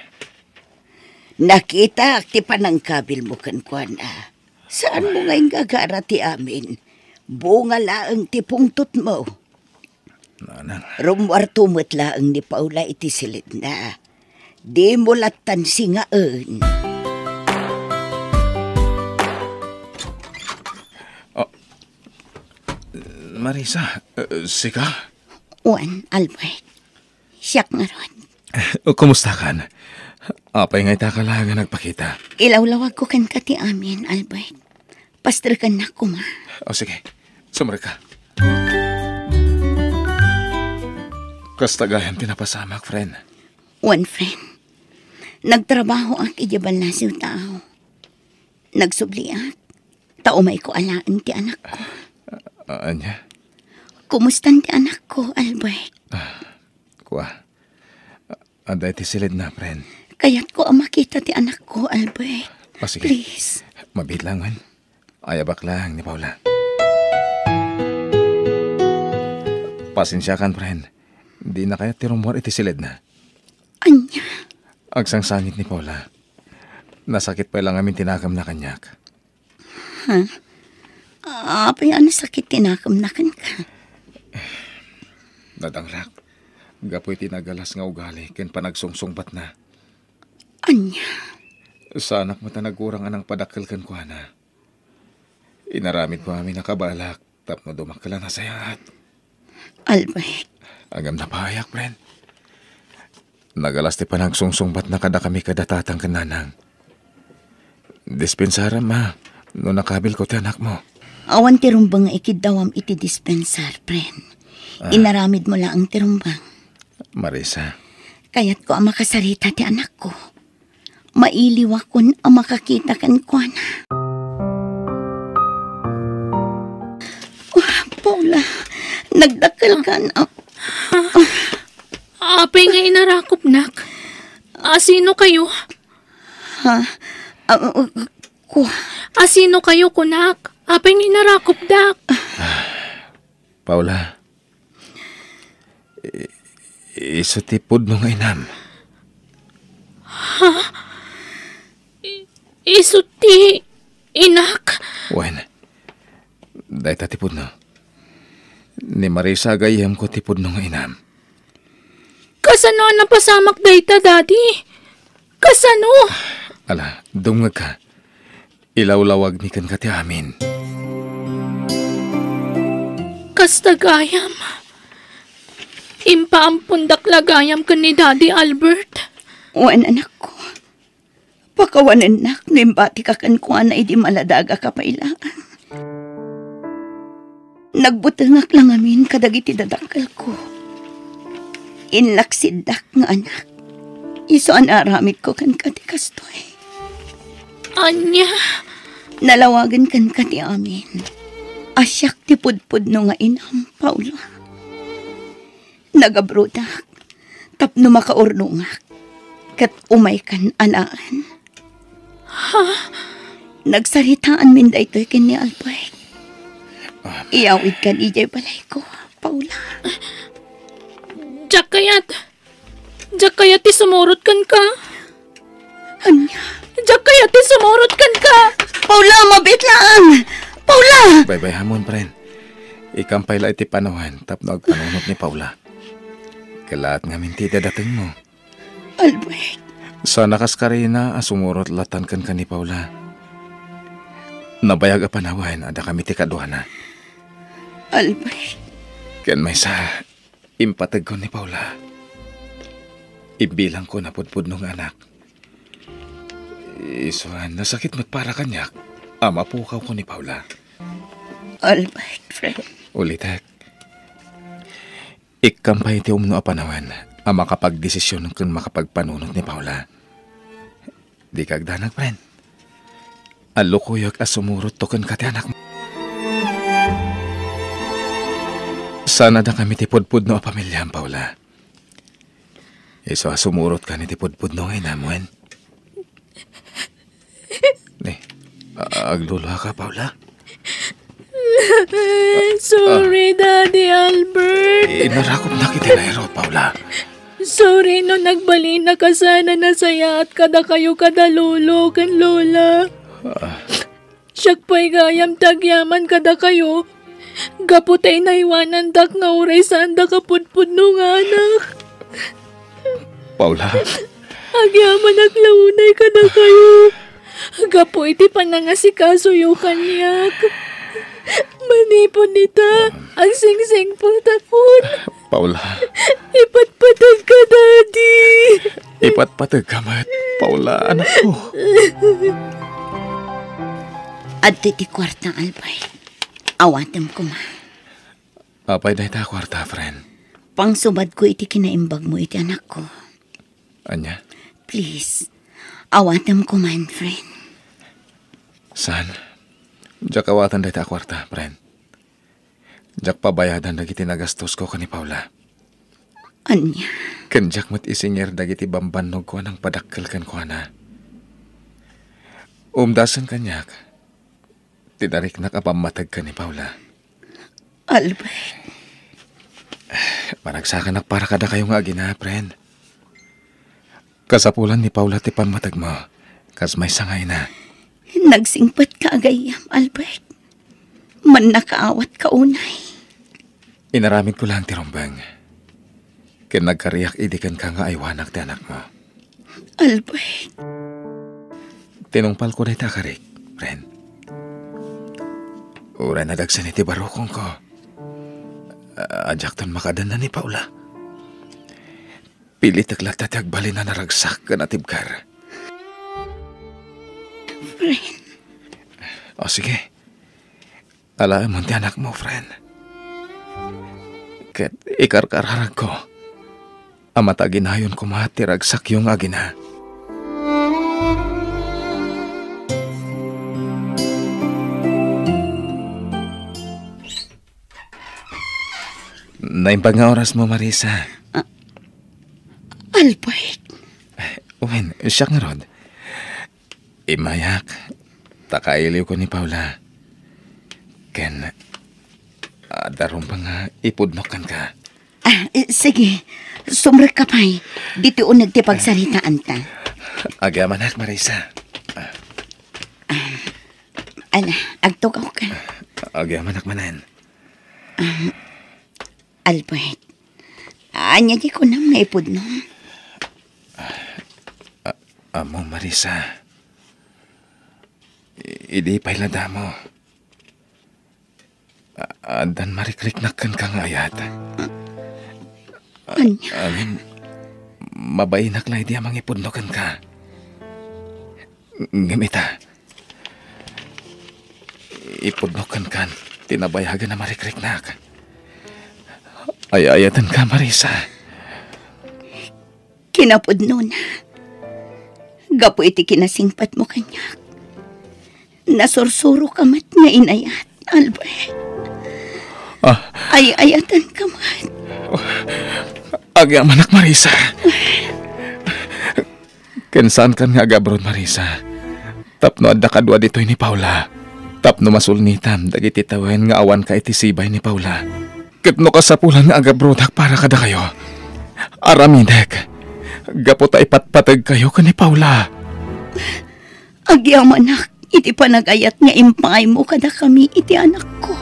Nakitak ti panangkabilmo kenkuana. Saanmo nga inggagara ti amin. Bunga laeng ti pungtotmo. Nanang. Rummuarto met laeng ni Paula iti silidna. Dimo lattan singaen. Ah, Marisa, eh, sika? Wen, Albert. Siak ngarud. Eh, kumustakan? Apay nga itaka laeng a nagpakita? Ilawlawagko kenka ti amin, Albert. Pastrekannak koma. O, sige. Sumrekka. Kasta gayam ti napasamak, friend. Wen, friend. Nagtrabahoak idiay ballasiw tao. Nagsubliak. Ta umayko alaen ti anakko. A-, ania? Kumustan ti anakko, Albert? Ah, kua. Adda iti silidna, friend. Kayatko a makita ti anakko, Albert. Ah, sige. Please. Mabiit laeng. Ayabak laeng ni Paula. Pasensiakan, friend. Dina kayat ti rummuar iti silidna. Ania? Agsangsangit ni Paula. Nasakit pay la ngamin ti nakemna kaniak. Ha? Apay a nasakit ti nakemna kenka? Nadangrak. Gapu iti nagalas nga ugali ken panagsungsungbatna. Ania? Saanak met a nagurang a nangpadakkel kenkuana. Inaramidko amin a kabalak tapno dumakkel a nasayaat. Albert. Ngem napahayak, friend. Nagalas ti panagsungsungbatna kadakami kada tatang ken nanang. Dispensaram, ma, no nakabilko ti anakmo. Awan ti rumbeng nga ikiddawam iti dispensar, friend. Ah. Inaramidmo laeng ti rumbeng. Marisa. Kayatko a makasarita ti anakko. Mailiwakon a makakita kenkuana. Ah, Paula, nagdakkelkan a... Apay nga inarakopnak? Asino kayo? Ha? Ah, uh, kua? Asino kayo, kunak? Apay nga inarakopdak? Paula, i-, isu ti pudno nga inam. Ha? I-, isu ti inak? Wen, dayta ti pudno. Ni Marisa a gayyemko ti pudno nga inam. Kasano a napasamak dayta, Daddy? Kasano? Ala, dumngegka. Ilawlawagmi kenka ti amin. Kasta gayam. Impaampondak la gayam ken ni Daddy Albert. Wen, anakko. Pakawanennak no imbatika kenkuana idi maladaga ka pay laeng. Nagbutengak la ngamin kadagiti dadakkelko. Inlaksiddak nga anak. Isu a naaramidko kenka ti kastoy. Ania? Nalawagen kenka ti amin. A siak ti pudpudno nga inam, Paula. Nagabrodak tapno makaurnongak, ket umaykan alaen. Ha? Nagsaritaanmin daytoy ken ni Albert. Ah. Iyawidkan idiay balayko, Paula. Diak kayat. Diak kayat ti sumurot kenka. Ania? Diak kayat ti sumurot kenka. Paula, mabiit laeng! Paula! Baybay-amon, friend. Ikampay la iti panawen tapno agpanunot ni Paula. Kalaat ngamin ti idadatengmo. Albert. Sana kas karina a sumurot latan kenka ni Paula. Nabayag a panawen a dakami ti kaduana. Albert. Ken maysa, impategko ni Paula. Imbilangko a pudpudno nga anak. Isu a nasakit met para kaniak a mapukawko ni Paula. Albert, friend. Ulitek. Ikkampay ti umno a panawen a makapagdesisyon ken makapagpanunot ni Paula. Dika agdanag, friend. Allukoyak a sumurotto kenka ti anakmo. Sana dakami ti pudpudno a pamiliam, Paula. Isu a sumurot ka iti pudpudno nga inam, wen? Ni, a-, agluluaka, Paula? Sorry, Daddy Albert. Inarakopnak iti nairut, Paula. Sorry no nagbalinak a sana nasayaat kadakayo kada lolo ken lola. Ah. Siak pay gayam ti agyaman kadakayo, gapu ta inaywanandak nga uray saandak a pudpudno nga anak. Paula. Agyamanak la unay kadakayo, gapu iti panangasikasoyo kaniak. Manipud ita, agsingsingpeltakon. Paula. Ipatpateg ka, Daddy. Ipatpateg ka met, Paula, anakko. Adtoy ti kuarta, Albert. Awatem koma. Apay dayta a kuarta, friend? Pangsubadko iti kinaimbagmo iti anakko. Ania? Please, awatem koma, friend. Saan? Diak awaten dayta a kuarta, friend. Diak pabayadan dagiti nagastosko ken ni Paula. Ania? Ken diak met isingir dagiti bambannogko a nangpadakkel kenkuana. Umdasen kaniak ti nariknak a pammateg ken ni Paula. Albert. Managsakanak para kadakayo nga agina, friend. Kasapulan ni Paula ti pammategmo, kas maysa nga ina. Nagsingpet ka a gayyem, Albert. Mannakaawat ka unay. Inaramidko laeng ti rumbeng. Ken nagkariak idi kenka nga aywanak ti anakmo. Albert. Tinungpalko dayta a karik, friend. Uray nadagsen iti barukongko, a-, a diakton makadenna ni Paula. Pilitek latta ti agbalin a naragsak ken atibker. Friend. O, sige. Alaemon ti anakmo, friend. Ket ikarkararagko a mataginayon koma ti ragsakyo nga agina. Naimbag nga orasmo, Marisa. Ah, Albert. Wen, siak ngarud. Immayak, ta kailiwko ni Paula. Ken, Adda rumbeng nga ipudnok kenka. Ah, eh, sige. Sumrekka pay. Ditoy uneg ti pagsaritaanta. Agyamanak, Marisa. Ah, ala, agtugawka. Agyamanak manen. Ah, Albert, ania ti kunam nga ipudno? A-, ammo, Marisa. I-, idi pay la damo. A-, addan marikriknak kenka nga ayat. Ania? Amin, mabainak la idi a mangipudno kenka. Ngem ita, ipudno kenka ti nabayagen a marikriknak. Ay-ayatenka, Marisa. Kinapudnona, gapu iti kinasingpetmo kaniak, nasursuroka met nga inayat, Albert. Ah. Ay-ayatenka met. Agyamanak, Marisa. Ken saankan nga agabroad, Marisa, tapno adda kadua ditoy ni Paula, tapno masulnitam dagiti tawen nga awanka iti sibay ni Paula. Ket no kasapulan nga agabroadak para kadakayo, aramidek gapu ta ipatpategkayo ken ni Paula. Agyamanak iti panagayat nga impaymo kadakami iti anakko.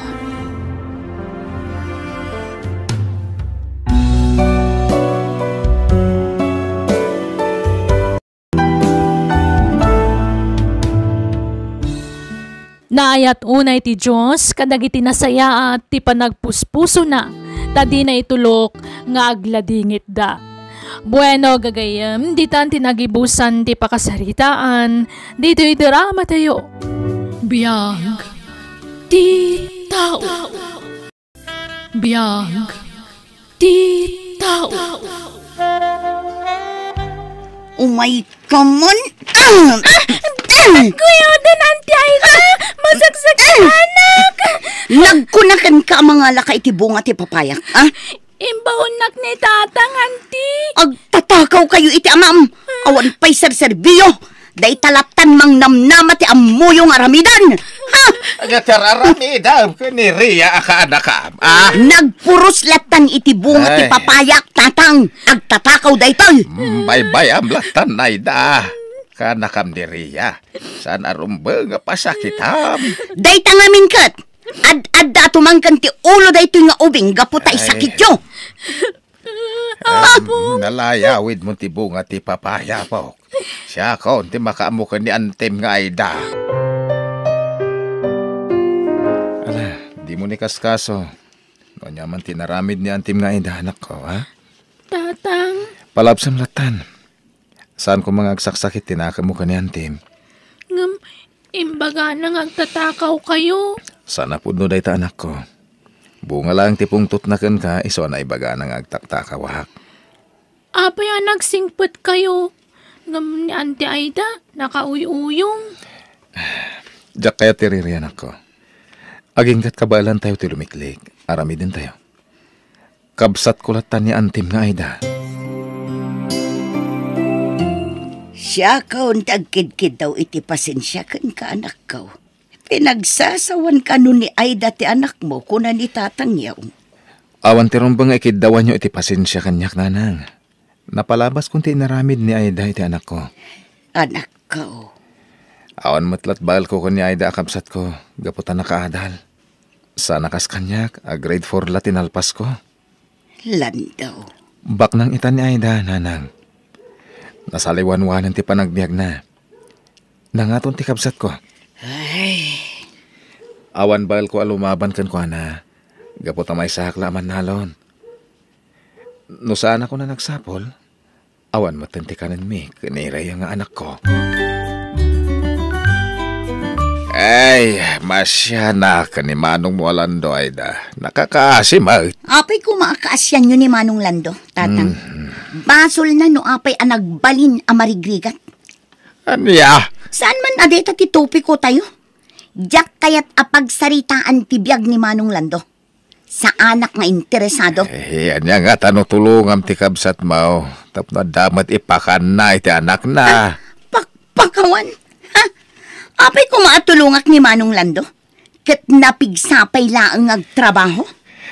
Naayat unay ti Dios kadagiti nasayaat ti panagpuspusona, ta dina itulok nga agladingitda. Bueno, gagayyem, ditan ti nagibusan ti pakasaritaan ditoy dramatayo. Biag ti tao. Biag ti tao. Umay ka man. Ah! Kuyaden, Auntie Aida! Masaksak ti anak! Nagkunakan ka a mangalaka iti bunga ti papayak, ah? Imbaonnak ni Tatang, Auntie. Agtatakaw kayo iti amam. Awan pay serserbiyo. Dayta lattan mangnamnama ti ammoyo nga aramiden. Ha? Nga ti ar-aramidam ken ni Ria a kaanakam, a? Nagpuros lattan iti bunga ti papayak, Tatang. Agtatakaw daytoy. Mm, baybayam lattan, Aida. Kaanakam ni Ria. Saan a rumbeng a pasakitam? Dayta ngamin ket. Ad-adda a tumangken ti ulo daytoy nga ubing gapu ta isakityo. Apo. Nalayawidmo ti bunga ti papaya, Apok. Siakon ti makaammo ken ni Antim nga Aida. Ala, dimo ni kaskaso. No ania man ti inaramid ni Antim nga Aida, anakko, ha? Tatang. Palabsam lattan. Saan koma nga agsaksakit ti nakemmo ken ni Antim? Ngem imbagana nga agtatakaw kayo. Saan a pudno dayta, anakko. Bunga laeng ti pungtotna kenka, isu a naibagana nga agtaktakawak. Apay a nagsingpet kayo? Ngem ni Auntie Aida, nakauyuyong. Diak kayat ti riri, anakko. Aginggat kabaelantayo ti lumiklik. Aramidentayo. Kabsatko lattan ni Antim nga Aida. Siakon ti agkidkiddaw iti pasensia kenka, anakko. Pinagsasawan kano ni Aida ti anakmo, kuna ni Tatang Yaw. Awan ti rumbeng nga ikiddawanyo iti pasensia kaniak, nanang. Napalabaskon ti inaramid ni Aida iti anakko. Anakko. Awan met latbaelko ken ni Aida a kabsatko, gapu ta nakaadal. Saan a kas kaniak a grade four la ti nalpasko. Lando. Baknang ita ni Aida, nanang. Nasaliwanwanen ti panagbiagna. Nangaton ti kabsatko. Ay. Awan baelko a lumaban kenkuana, gapu ta maysaak la a mannalon. No saanak a nagsapul, awan metten ti kanenmi ken ni Rhea nga anakko. Ay, masianak ni manongmo a Lando, Aida. Nakakaasi met. Apay koma a kaasianyo ni Manong Lando, Tatang? Mhm. Basolna no apay a nagbalin a marigrigat. Ania? Saan man a dayta ti topiko tayo? Diak kayat a pagsaritaan ti biag ni Manong Lando. Saanak nga interesado. Eh, ania ngata no tulongam ti kabsatmo tapno adda met ipakanna iti anakna? Ah, pakpakawan? Ha? Apay koma a tulongak ni Manong Lando? Ket napigsa pay laeng nga agtrabaho?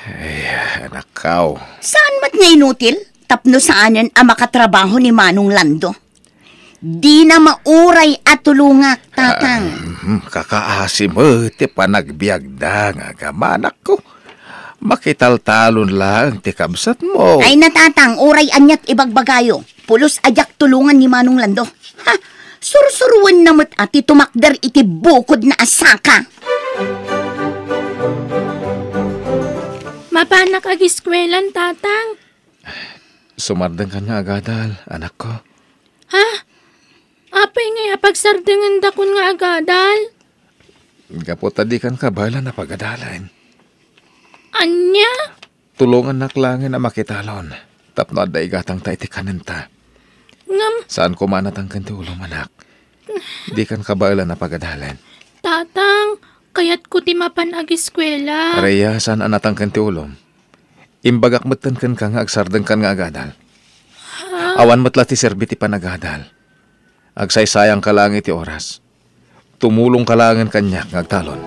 Ay, anakkaw. Saan met nga inutil? Tapno saanen a makatrabaho ni Manong Lando. Dina mauray a tulongak, Tatang. Ah, mhm, kakaasi met ti panagbiagda nga agama, anakko. Makitaltalon laeng ti kabsatmo. Ay na, Tatang, uray aniat ibagbagayo. Pulos a diak tulongan ni Manong Lando. Ha? Sursuruenna met a ti tumakder iti bukodna a saka. Mapanak agiskuelan, Tatang. Sumardengkan nga agadal, anakko. Ha? Apay ngay a pagsardengendakon nga agadal? Gapu ta dikan kabaelan a pagadalen. Ania? Tulongannak laengen a makitalon tapno adda igatangta iti kanenta. Ngem saan koma a natangken ti ulom, anak. Dikan kabaelan a pagadalen. Tatang, kayatko ti mapan agiskuela. Rhea, saan a natangken ti ulom. Imbagak metten kenka nga agsardengkan nga agadal. Ha? Awan met la ti serbi ti panagadal. Agsaysayangka laeng iti oras. Tumulongka laengen kaniak nga agtalon.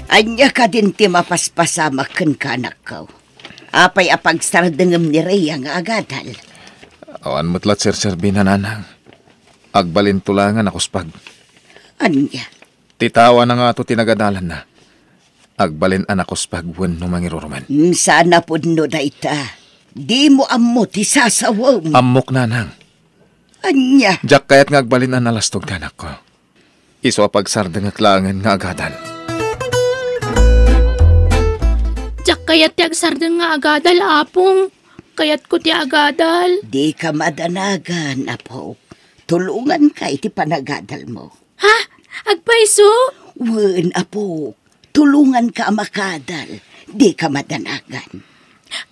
Ania kadin ti mapaspasamak kenka, anakko? Apay a pagsardengem ni Rhea nga agadal? Awan met la ti serserbina, nanang. Agbalinto laeng a nakuspag. Ania? Ti tao a nangato ti nagadalanna, agbalin a nakuspag wenno mangirurumen. Mm, saan a pudno dayta. Dimo ammo ti sasawem. Ammok, nanang. Ania? Diak kayat nga agbalin a nalastog ti anakko. Isu a pagsardengek laengen nga agadal. Diak kayat ti agsardeng nga agadal, Apong. Kayatko ti agadal. Dika madanagan, Apo. Tulonganka iti panagadalmo. Ha? Agpayso? Wen, Apo. Tulonganka a makaadal. Dika madanagan.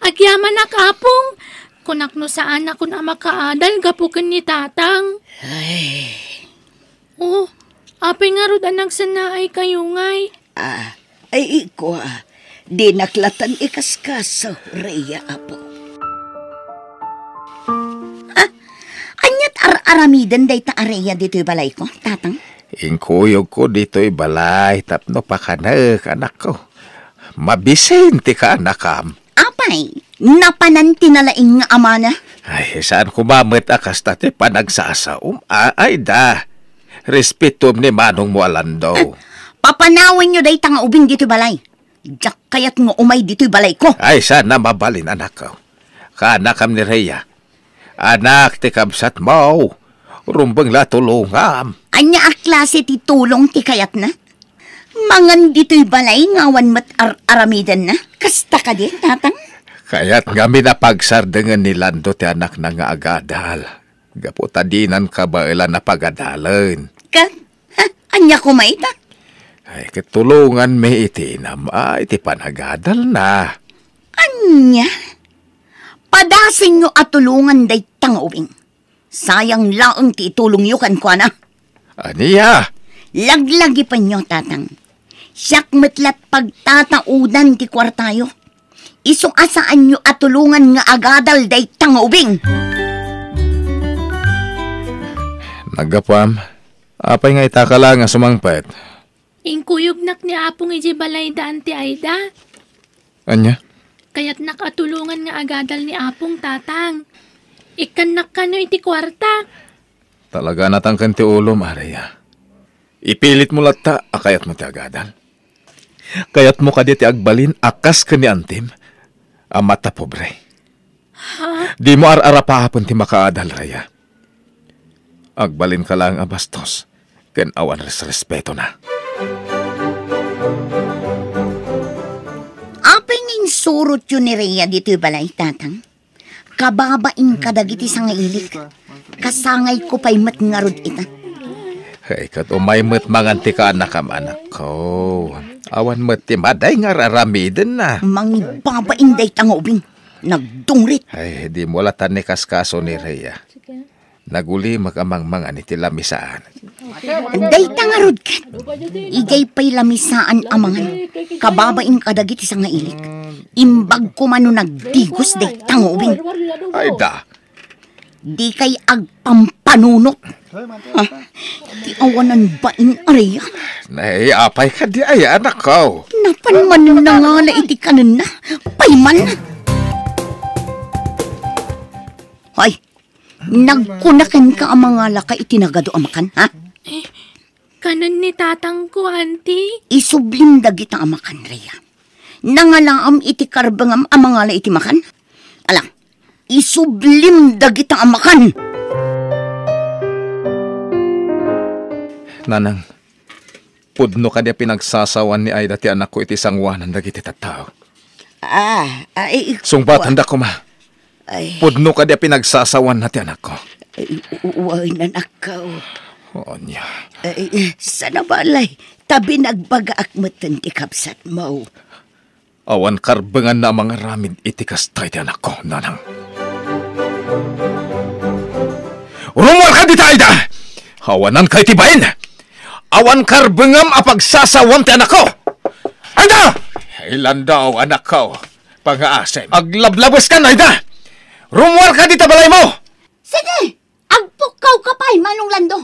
Agyamanak, Apong. Kunak no saanakon a makaadal gapu ken ni Tatang. Ay. Oh, apay ngarud a nagsannaaykayo ngay? Ah, ay, ikua, dinak latan ikaskaso, Rhea, Apo. Ah, aniat ar-aramiden dayta a Rhea ditoy balayko, Tatang? Inkuyogko ditoy balay tapno pakanek, anakko. Mabisin ti kaanakam. Apay, napanan ti nalaing nga amana? Ay, saan koma met a kasta ti panagsasaom? A-, ay da, respetom ni manongmo a Lando. Eh, papanawenyo dayta nga ubing ditoy balay. Diak kayat nga umay ditoy balayko. Ay, saan a mabalin, anakko. Kaanakam ni Rhea. Anak ti kabsatmo, rumbeng la tulongam. Ania a klase ti tulong ti kayatna? Mangan ditoy balay nga awan met ar-aramidenna? Kasta kadi, Tatang? Kayat ngamin a pagsardengen ni Lando ti anakna nga agadal, gapu ta dinan kabaelan a pagadalen. Ka, ha, ania koma ita? Ay, ket tulonganmi iti inam-, a, iti panagadalna. Ania? Padasenyo a tulongan dayta nga ubing. Sayang laeng ti itulongyo kenkuana. Ania? Laglagipenyo, Tatang. Siak met la't pagtataudan ti kuartayo. Isu a saanyo a tulongan nga agadal dayta nga ubing. Naggapuam, apay nga itaka laeng a sumangpet? Inkuyognak ni Apong idiay balay da Auntie Aida. Ania? Kayatnak a tulongan nga agadal ni Apong, Tatang. Ikkannak kano iti kuarta. Talaga natangken ti ulom, Rhea. Ipilitmo latta a kayatmo ti agadal. Kayatmo kadi ti agbalin a kas ken ni antim a matapobre. Ha? Dimo ar-arapapen ti makaadal, Rhea. Agbalinka laeng a bastos ken awan resrespetona. Apay nga insurotyo ni Rhea ditoy balay, Tatang? Kababain kadagiti sangailik. Kasangayko pay met ngarud ita. Ay, ket umay met mangan ti kaanakam, anakko. Awan met ti madi nga ar-aramidenna. Mangibabain dayta nga ubing. Nagdungrit. Ay, dimo la tan ni kaskaso ni Rhea. Nagulimek a mangmangan iti lamisaan. Dayta ngarud ket, idiay pay lamisaan a mangan, kababain kadagiti sangailik. Imbag koma no nagdigos dayta nga ubing. Ay da, Dikay agpampanunot. Ha? Ti awanan bain, Rhea. Nay, apay kadi aya, anakko? Napan man nangala iti kanenna. Payman. Hoy, nagkuna kenka a mangalaka iti nagadu a makan, ha? Eh, kanen ni tatangko, Auntie. Isublim dagita a makan, Rhea. Nangalaam iti karbengam a mangala iti makan? Ala, isublim dagita a makan! Nanang, pudno kadi a pinagsasawan ni Aida ti anakko iti sangoanan dagiti tattao? Ah, ay, Sungbatanda koma. Ay. Pudno kadi a pinagsasawanna ti anakko? Ay, u-, u-, wen, anakko. Ania? Ay, saan a balay, ta binagbagaak metten ti kabsatmo. Awan karbenganna a mangaramid iti kasta iti anakko, nanang. Rummuarka dita, Aida! Awananka iti bain! Awan karbengam a pagsasawam ti anakko! Aida! Ilandaw, anakko. Pangaasim. Aglablabeskan, Aida! Rummuarka dita balaymo! Sige! Agpukkawka pay, Manong Lando.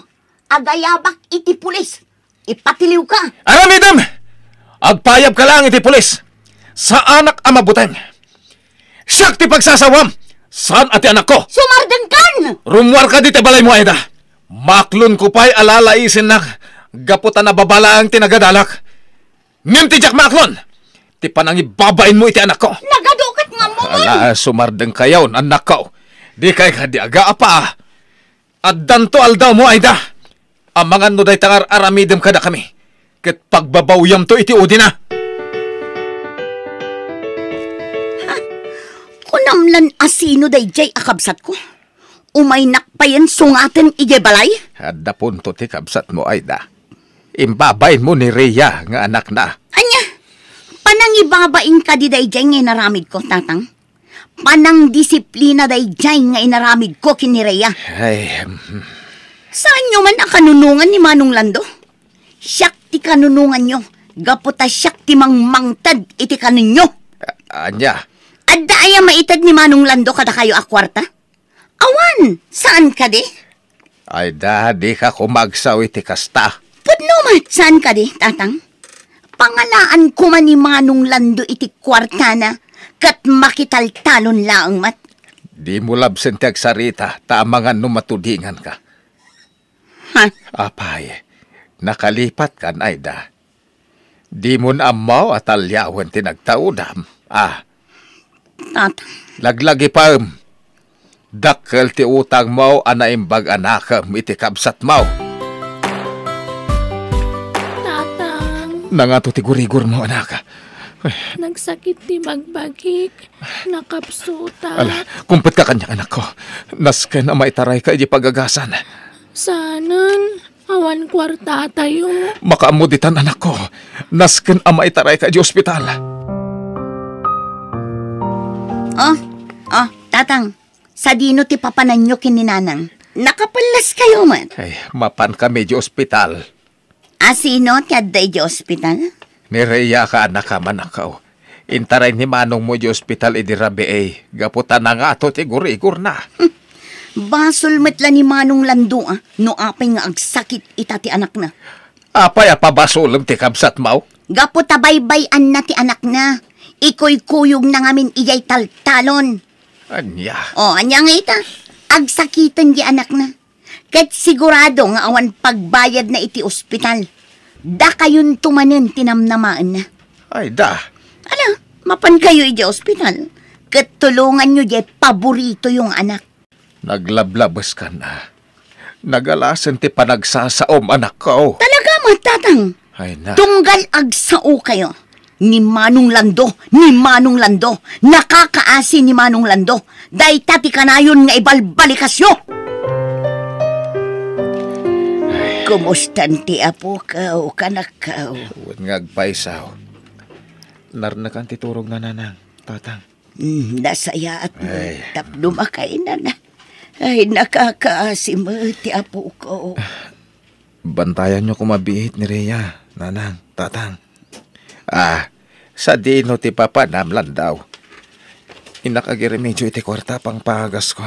Agayabak iti pulis. Ipatiliwka. Aramidem! Agpayabka laeng iti pulis. Saanak a mabuteng. Siak ti pagsasawam. Saan a ti anakko. Sumardengkan! Rummuarka dita balaymo, Aida. Maaklonko pay a lalaisennak gapu ta nababa laeng ti nagadalak. Ngem ti diak maaklon, ti panangibabainmo iti anakko. Nagadu ket nga ammom. Ala, sumardengkayon, annakko. Dikay kadi agaapa. Addanto aldawmo, Aida. Amangan no dayta nga ar-aramidem kadakami, ket pagbabawyamto iti udina. Ha? Kunam lan a sino daydiay a kabsatko? Umaynak payen sungaten idiay balay? Adda punto ti kabsatmo, Aida. Imbabainmo ni Rhea nga anakna. Ania? Panangibabain kadi daydiay nga inaramidko, Tatang? Panangdisiplina daydiay nga inaramidko ken ni Rhea. Ay, hmm. Saanyo man a kanunongan ni Manong Lando? Siak ti kanunonganyo, gapu ta siak ti mangmangted iti kanenyo. A-, ania? Adda aya maited ni Manong Lando kadakayo a kuarta? Awan, saan kadi? Aida, dika koma agsao iti kasta. Pudno met, saan kadi, Tatang? Panganaan koma ni Manong Lando iti kuartana, ket makitaltalon laeng met. Dimo labsen ti agsarita, ta amangan no matudinganka. Ha? Apay, nakalipatkan, Aida. Dimon ammo a taliawen ti nagtaudam, a? Tatang. Laglagipem. Dakkel ti utangmo a naimbag a nakem iti kabsatmo. Tatang. Nangato ti gurigormo, anak? Ay. Nagsakit ti bagbagik. Nakapsutak. Ala, kumpetka kaniak, anakko. Nasken a maitarayka iti pagagasan. Saanen. Awan kuartatayo. Makaammo ditan, anakko. Nasken a maitarayka iti ospital. Oh, oh, Tatang, sadino ti papananyo ken ni Nanang? Nakapelleskayo met. Ay, mapankami iti ospital. A, sino ti adda iti ospital? Ni Rhea ken anakna, anakko. Intaray ni manongmo iti ospital idi rabii, gapu ta nangato ti gurigorna. Basol met la ni Manong Lando, a, no apay nga agsakit ita ti anakna. Apay a pabasolem ti kabsatmo? Gapu ta baybay-anna ti anakna. Ikuykuyogna ngamin idiay taltalon. Ania? O, ania nga ita? Agsakiten ti anakna. Ket sigurado nga awan pagbayadna iti ospital. Dakayonto manen ti namnamaenna. Ay, da. Ala, mapankayo idiay ospital. Ket tulonganyo diay paboritoyo nga anak. Naglablabeskan a. Nagalasen ti panagsasaom, anakko. Talaga met, Tatang? Ay, na. Tunggal agsaokayo. Ni Manong Lando, ni Manong Lando, nakakaasi ni Manong Lando. Dayta ti kanayon nga ibalbalikasyo. Ay. Kumustan ti apokaw, kanakkaw? Wen nga agpaysaw. Narnekan ti turogna, nanang, tatang. Hmm, nasayaat met. Ay. Tapno makainana. Ay, nakakaasi met ti apokaw. Bantayanyo koma biit ni Rhea, nanang, tatang. A, sadino ti papanam, Lando? Innak agiremedio iti kuarta a pangpagasko.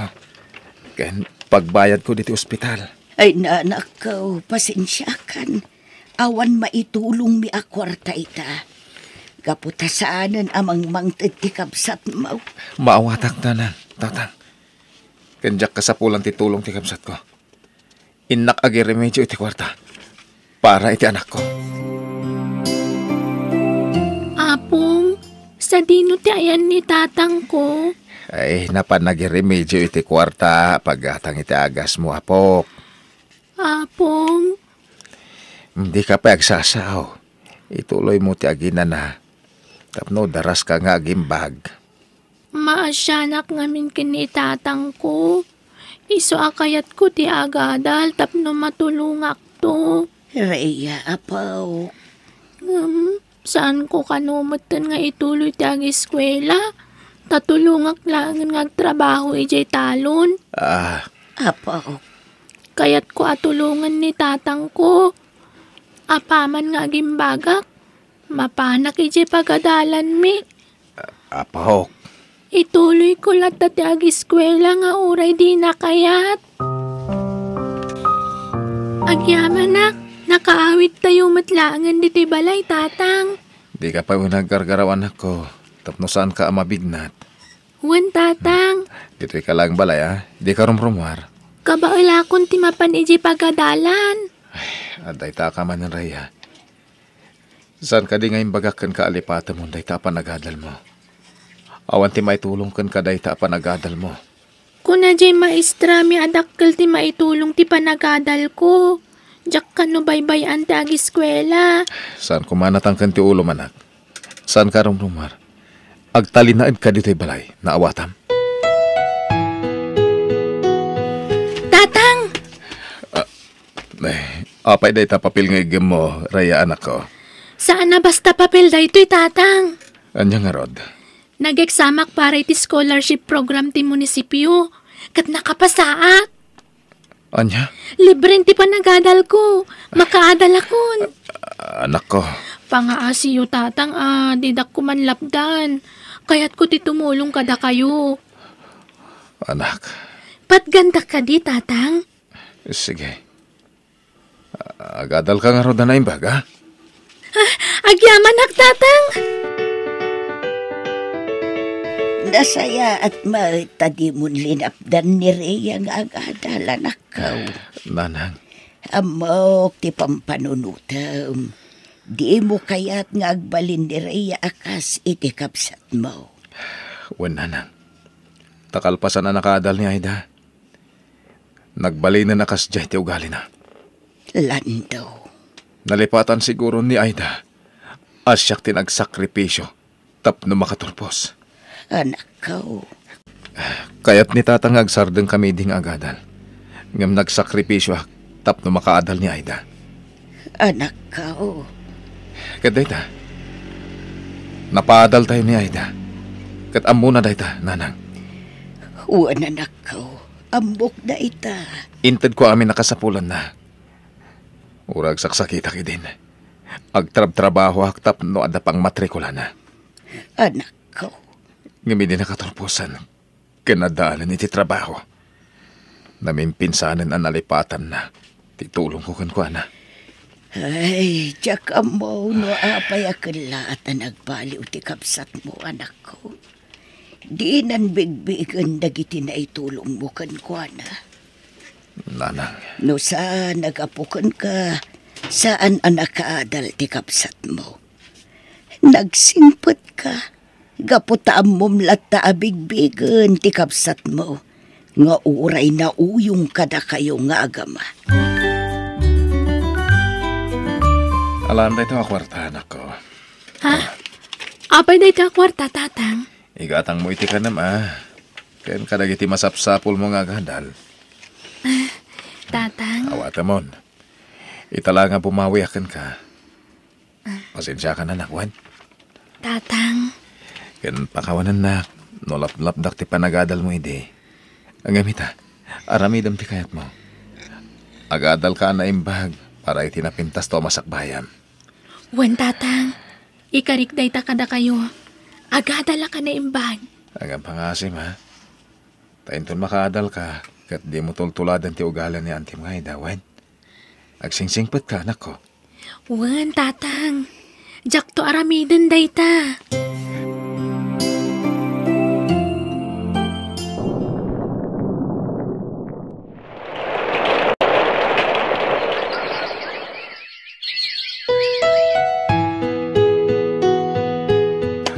ken pagbayadko ditoy ospital. Ay, nanakko, pasensiakan. Awan maitulongmi a kuarta ita. Gapu ta saanen a mangmangted ti kabsatmo. Maawatak, Nanang, Tatang. Ken diak kasapulan ti tulong ti kabsatko. Innak agiremedio iti kuarta para iti anakko. Apong, sadino ti ayan ni tatangko? Ay, napan agiremedio iti kuarta, paggatang iti agasmo, apok. Apong. Dika pay agsasao. Ituloymo ti aginana tapno daraska nga agimbag. Maasianak ngamin ken ni tatangko. Isu a kayatko ti agadal tapno matulongakto. Rhea, apo. Ngem, saanko kano metten nga ituloy ti agiskuela, ta tulongak laengen nga agtrabaho idiay talon. Ah. Apo. Kayatko a tulongen ni tatangko. Apaman nga agimbagak, mapanak idiay pagadalanmi. Apok. Ituloyko latta ti agiskuela nga uray dina kayat. Agyamanak, nakaawidtayo met laengen ditoy balay, Tatang. Dika pay unay aggargaraw, anakko, tapno saanka a mabignat. Wen, Tatang. Ditoyka laeng balay, a. Dika rumrumuar. Kabaelakon ti mapan idiay pagadalan. Ay, adda ita ka manen, Rhea. Saan kadi nga imbagak kenka a lipatemon dayta a panagadalmo? Awan ti maitulong kenka dayta a panagadalmo. Kuna diay maestrami a dakkel ti maitulong ti panagadalko. Diak kano baybay-an ti agiskuela. Saan koma natangken ti ulom, anak. Saanka rumrumuar. Agtalinaedka ditoy balay. Naawatam? Tatang! Ah, eh, apay dayta papel nga iggemmo, Rhea, anakko? Saan a basta papel daytoy, Tatang. Ania ngarud? Nag-examak para iti scholarship program ti munisipio, ket nakapasaak. Ania? Libren ti panagadalko. Makaadalakon. Anakko. Pangaasiyo, Tatang, a didak koma lapdan. Kayatko ti tumulong kadakayo. Anak. Patgandak kadi, Tatang? Sige. Agadalka ngarud a naimbag, a? Ah, agyamanak, Tatang! Nasayaat met ta dimon linapdan ni Rhea nga agadal, anakko. Nanang. Ammok ti pampanunotem. Dimo kayat nga agbalin ni Rhea a kas iti kabsatmo. Wen, Nanang. Ta kalpasan a nakaadal ni Aida, nagbalinen a kasdiay ti ugalina. Lando. Nalipatan siguro ni Aida a siak ti nagsakripisio tapno makaturpos. Anakko. Kayat ni Tata nga agsardengkami idi nga agadal. Ngem nagsakripisioak tapno makaadal ni Aida. Anakko. Ket dayta, napaadaltayo ni Aida. Ket ammona dayta, Nanang. Wen, anakko. Ammok dayta. Intedko amin a kasapulanna. Uray agsaksakitak idin, agtrabtrabahoak tapno adda pangmatrikulana. Anakko. Ngem idi nakaturposan, ken addaanen iti trabaho, namimpinsanen a nalipatanna ti tulongko kenkuana. Ay, diak ammo no apay a kellaat a nagbaliw ti kabsatmo, anakko. Dinan bigbigen dagiti naitulongmo kenkuana. Nanang. No saan a gapu kenka, saan a nakaadal ti kabsatmo. Nagsingpetka gapu ta ammom latta a bigbigen ti kabsatmo nga uray nauyong kadakayo nga agama. Alam dayta a kuarta, anakko. Ha? Apay dayta a kuarta, Tatang? Igatangmo iti kanem, a. Ken kadagiti masapsapulmo nga agadal. Ah, Tatang. Awatemon. Ita la nga bumawiak kenka. Pasensiakan, anak, wen? Tatang. Ken pakawanennak no laplapdak ti panagadalmo idi. Ngem ita, aramidem ti kayatmo. Agadalka a naimbag para iti napintasto a masakbayam. Wen, Tatang. Ikarik dayta kadakayo. Agadalak a naimbag. Ngem pangaasim, a. Ta inton makaadalka, Ket dimo tultuladen ti ugali ni Auntie Maida, wen? Agsingsingpetka, anakko. Wen, Tatang. Diakto aramiden dayta.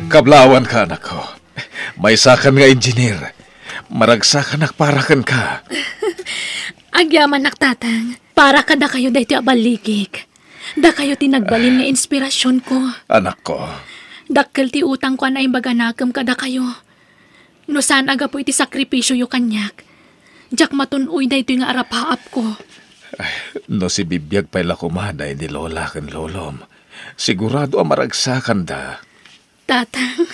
Kablawanka, anakko. Maysakan nga engineer. Maragsakanak para kenka. Agyamanak, Tatang. Para kadakayo daytoy a balligik. Dakayo ti nagbalin nga inspirasionko. Anakko. Dakkel ti utangko a naimbag a nakem kadakayo. No saan a gapu iti sakripisioyo kaniak, diak matun-oy daytoy nga arapaapko. Ay, no sibibiag pay la koma daydi lola ken lolom, sigurado a maragsakanda. Tatang.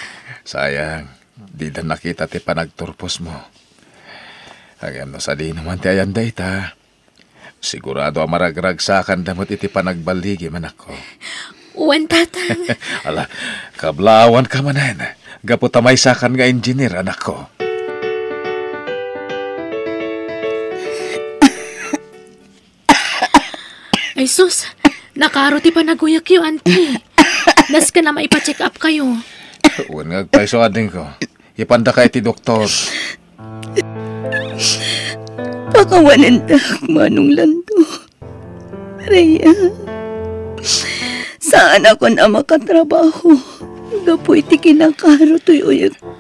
Sayang, dida nakita ti panagturposmo. Ngem no sadino man ti ayan dayta, sigurado a maragragsakanda met iti panagballigim, anakko. Wen, Tatang. Ala, kablawanka manen. Gapu ta maysakan nga engineer, anakko. Ay sus, nakaro ti panaguyakyo, Auntie. Nasken a maipa-check up kayo. Wen nga agpayso, adingko. Ipandaka iti doktor. Pakawanendak, Manong Lando. Rhea, saanakon a makatrabaho gapu iti kinakaro toy uyekko.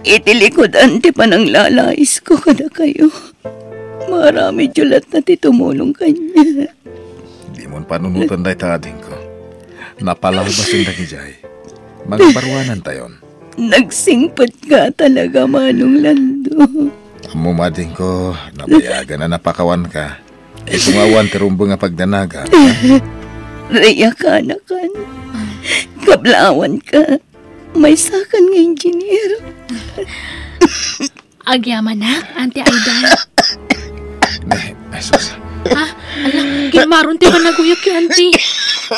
Iti likudan ti pananglalaisko kadakayo, maaramidyo latta ti tumulong kaniak. Dimon panunoten dayta, adingko. Napalabas dagijay. Mangibaruanantayon. Nagsingpetka talaga, Manong Lando. Ammom, adingko, nabayagan a napakawanka. Isu nga awan ti rumbeng a pagdanagan, ha? Rhea, kaanakan. Kablawanka. Maysakan nga engineer. Agyamanak, Auntie Aida. Ay, ay, sus. Ha? Ala, kinmaron ti panaguyakyo, Auntie.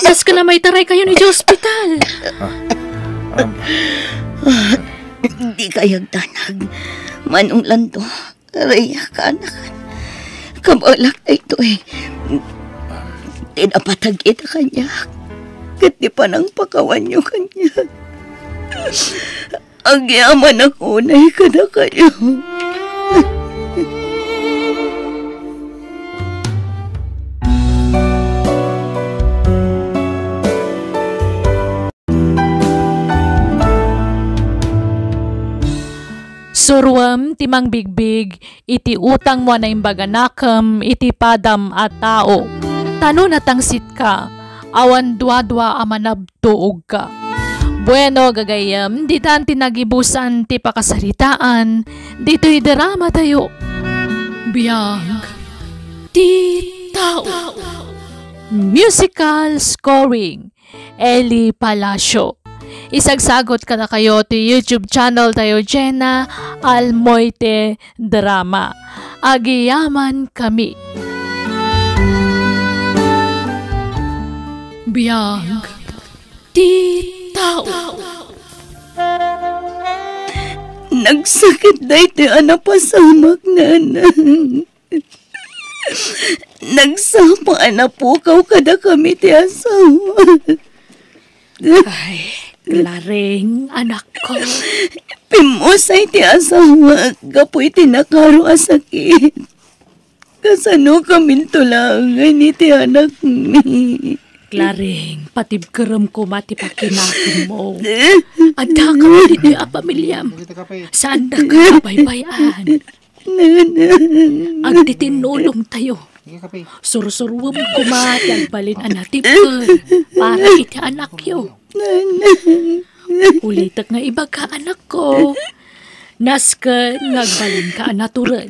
Nasken a maitaray kayo iti ospital. Ah, um, Dikay agdanag, Manong Lando. Rhea, kaanakan. Kabaelak daytoy. Ti napatag ita kaniak, ket ti panangpakawanyo kaniak. Agyamanak unay kadakayo. Suroem ti mangbigbig iti utangmo a naimbag a nakem iti padam a tao. Ta no natangsitka, awan duadua a manabtuogka. Bueno, gagayyem, ditan ti nagibusan ti pakasaritaan ditoy dramatayo. Biag ti tao. Musical scoring. Eli Palacio. Isagsagot kadakayo ti YouTube channel tayo, Jenna Almoite Drama. Agyamankami. Biag ti tao. Nagsakit daytoy a napasamak, Nanang. Nagsapa a napukaw kadakami ti asawa. Ay, Claring, anakko. Pimmusay ti asawa gapu iti nakaro a sakit. Kasano kaminto laengen iti anakmi? Claring, patibkerem koma ti pakinakemmo. Adda kami ditoy a pamiliam. Saandaka a baybay-an. Nanang. Agtitinnulongtayo. Sursuruem koma ti agbalin a natibker para iti anakyo. Nanang. Ulitek nga ibaga, anakko. Nasken nga agbalinka a natured.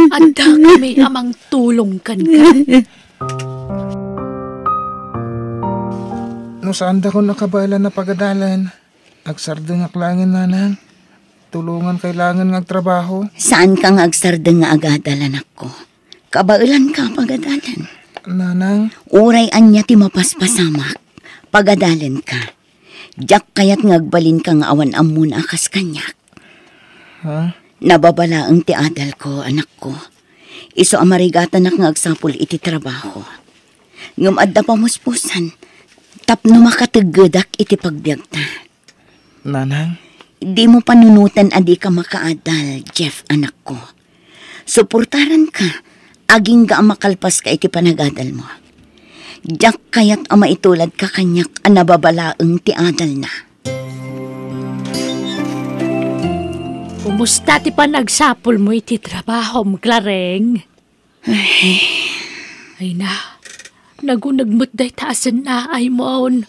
Adda kami a mangtulong kenka. No saandakon a kabaelan a pagadalen, agsardengak laengen, Nanang. Tulongankay laengen nga agtrabaho. Saanka nga agsardeng nga agadal, anakko. Kabaelanka a pagadalen. Nanang. Uray ania ti mapaspasamak, pagadalenka. Diak kayat nga agbalinka nga awan ammona a kas kaniak. Ha? Nababalaeng ti adalko, anakko. Isu a marigatanak nga agsapul iti trabaho. Ngem adda pamuspusan tapno makateggedak iti pagbiagta. Nanang? Dimo panunoten a dika makaadal, Jeff, anakko. Suportaranka agingga a makalpaska iti panagadalmo. Diak kayat a maituladka kaniak a nababalaeng ti adalna. Kumusta ti panagsapulmo iti trabahom, Clareng? Ay. Ay na, naguneg met dayta a sennaaymo.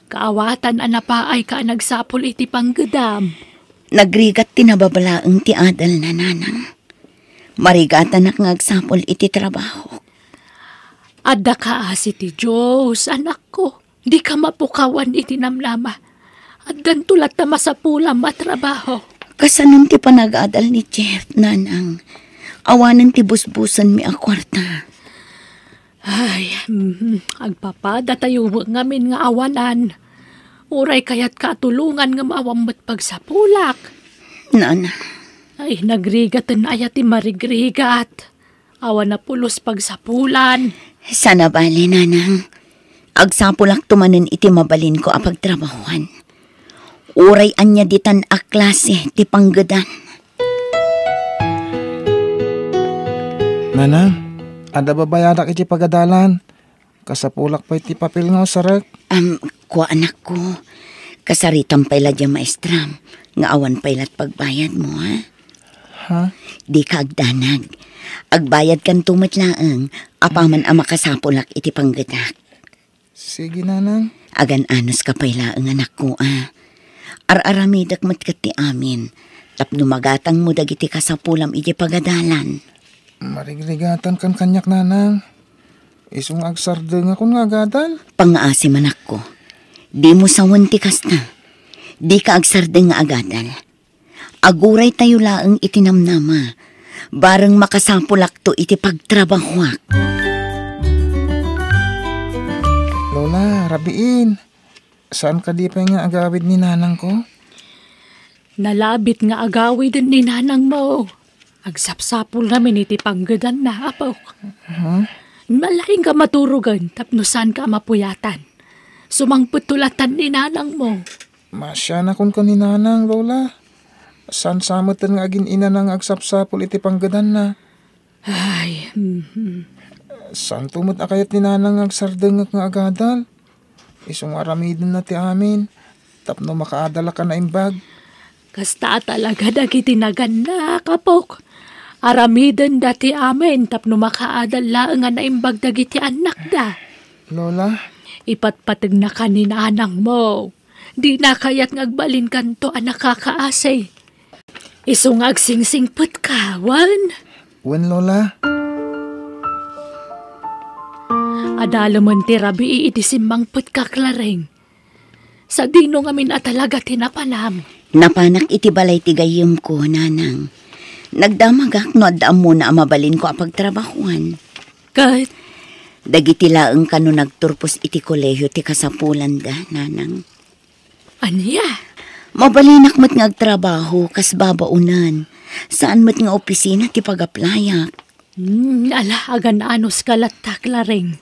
Kaawatan a napaayka a nagsapul iti panggedam. Nagrigat ti nababalaeng ti adalna, nanang. Marigatanak nga agsapul iti trabaho. Adda kaasi ti Dios, anakko. Dika mapukawan iti namnama. Addanto latta masapulam a trabaho. Kasanon ti panagadal ni Jeff, nanang? Awanen ti busbusenmi a kuarta. Ay, mhm, agpapadatayo met ngamin nga awanan. Uray kayatka a tulongan ngem awan met pagsapulak. Nanang. Ay, nagrigaten aya ti marigrigat. Awan a pulos pagsapulan. Saan a bale, nanang. Agsapulakto manen iti mabalinko a pagtrabahuan. Uray ania ditan a klase ti panggedan. Nanang, adda babayadak iti pagadalan. Kasapulak pay ti papel nga usarek. Am, kua, anakko. Kasaritam pay la diay maestram nga awan pay lat pagbayadmo, ha? Ha? Dika agdanag. Agbayadkanto met laeng apaman a makasapulak iti panggedak. Sige, nanang. Agan-anoska pay laeng, anakko, a. Ar-aramidek met ket ti amin tapno magatangmo dagiti kasapulam iti pagadalan. Marigrigatankan kaniak, nanang. Isu nga agsardengakon nga agadal. Pangngaasi, anakko. Dimo sawen ti kasta. Dika agsardeng nga agadal. Aguraytayo laeng iti namnama. Bareng makasapulakto iti pagtrabahuak. Lola, rabiin. Saan kadi pay nga agawid ni nanangko? Nalabit nga agawiden ni nanangmo. Agsapsapul ngamin iti panggedanna, apok. Huh? Malaing ka maturogen tapno saanka a mapuyatan. Sumangpetto lattan ni nanangmo. Maasianakon ken ni nanang, Lola. Saan sa meten nga agin-inana nga agsapsapul iti panggedanna. Ay, mhm. Saanto met a kayat ni nanang nga agsardengek nga agadal. Isu nga aramidenna ti amin tapno makaadalak a naimbag. Kasta a talaga dagiti nagannak, apok. Aramidenda ti amin tapno makaadal laeng a naimbag dagiti annakda. Lola? Ipatpategnaka ni nanangmo. Dina kayat nga agbalinkanto a nakakaasi. Isu nga agsingsingpetka, wen? Wen, Lola. Adalemen ti rabii iti simmangpetka, Clareng. Sadino ngamin a talaga ti napanam? Napanak iti balay ti gayyemko, nanang. Nagdamagak no adda ammona a mabalinko a pagtrabahuan. Ket? Dagiti laeng kano nagturpos iti kolehio ti kasapulanda, nanang. Ania? Mabalinak met nga agtrabaho kas babaonan. Saan met nga opisina ti pagaplayak. Hmm, ala, agan-anos ka latta, Clareng.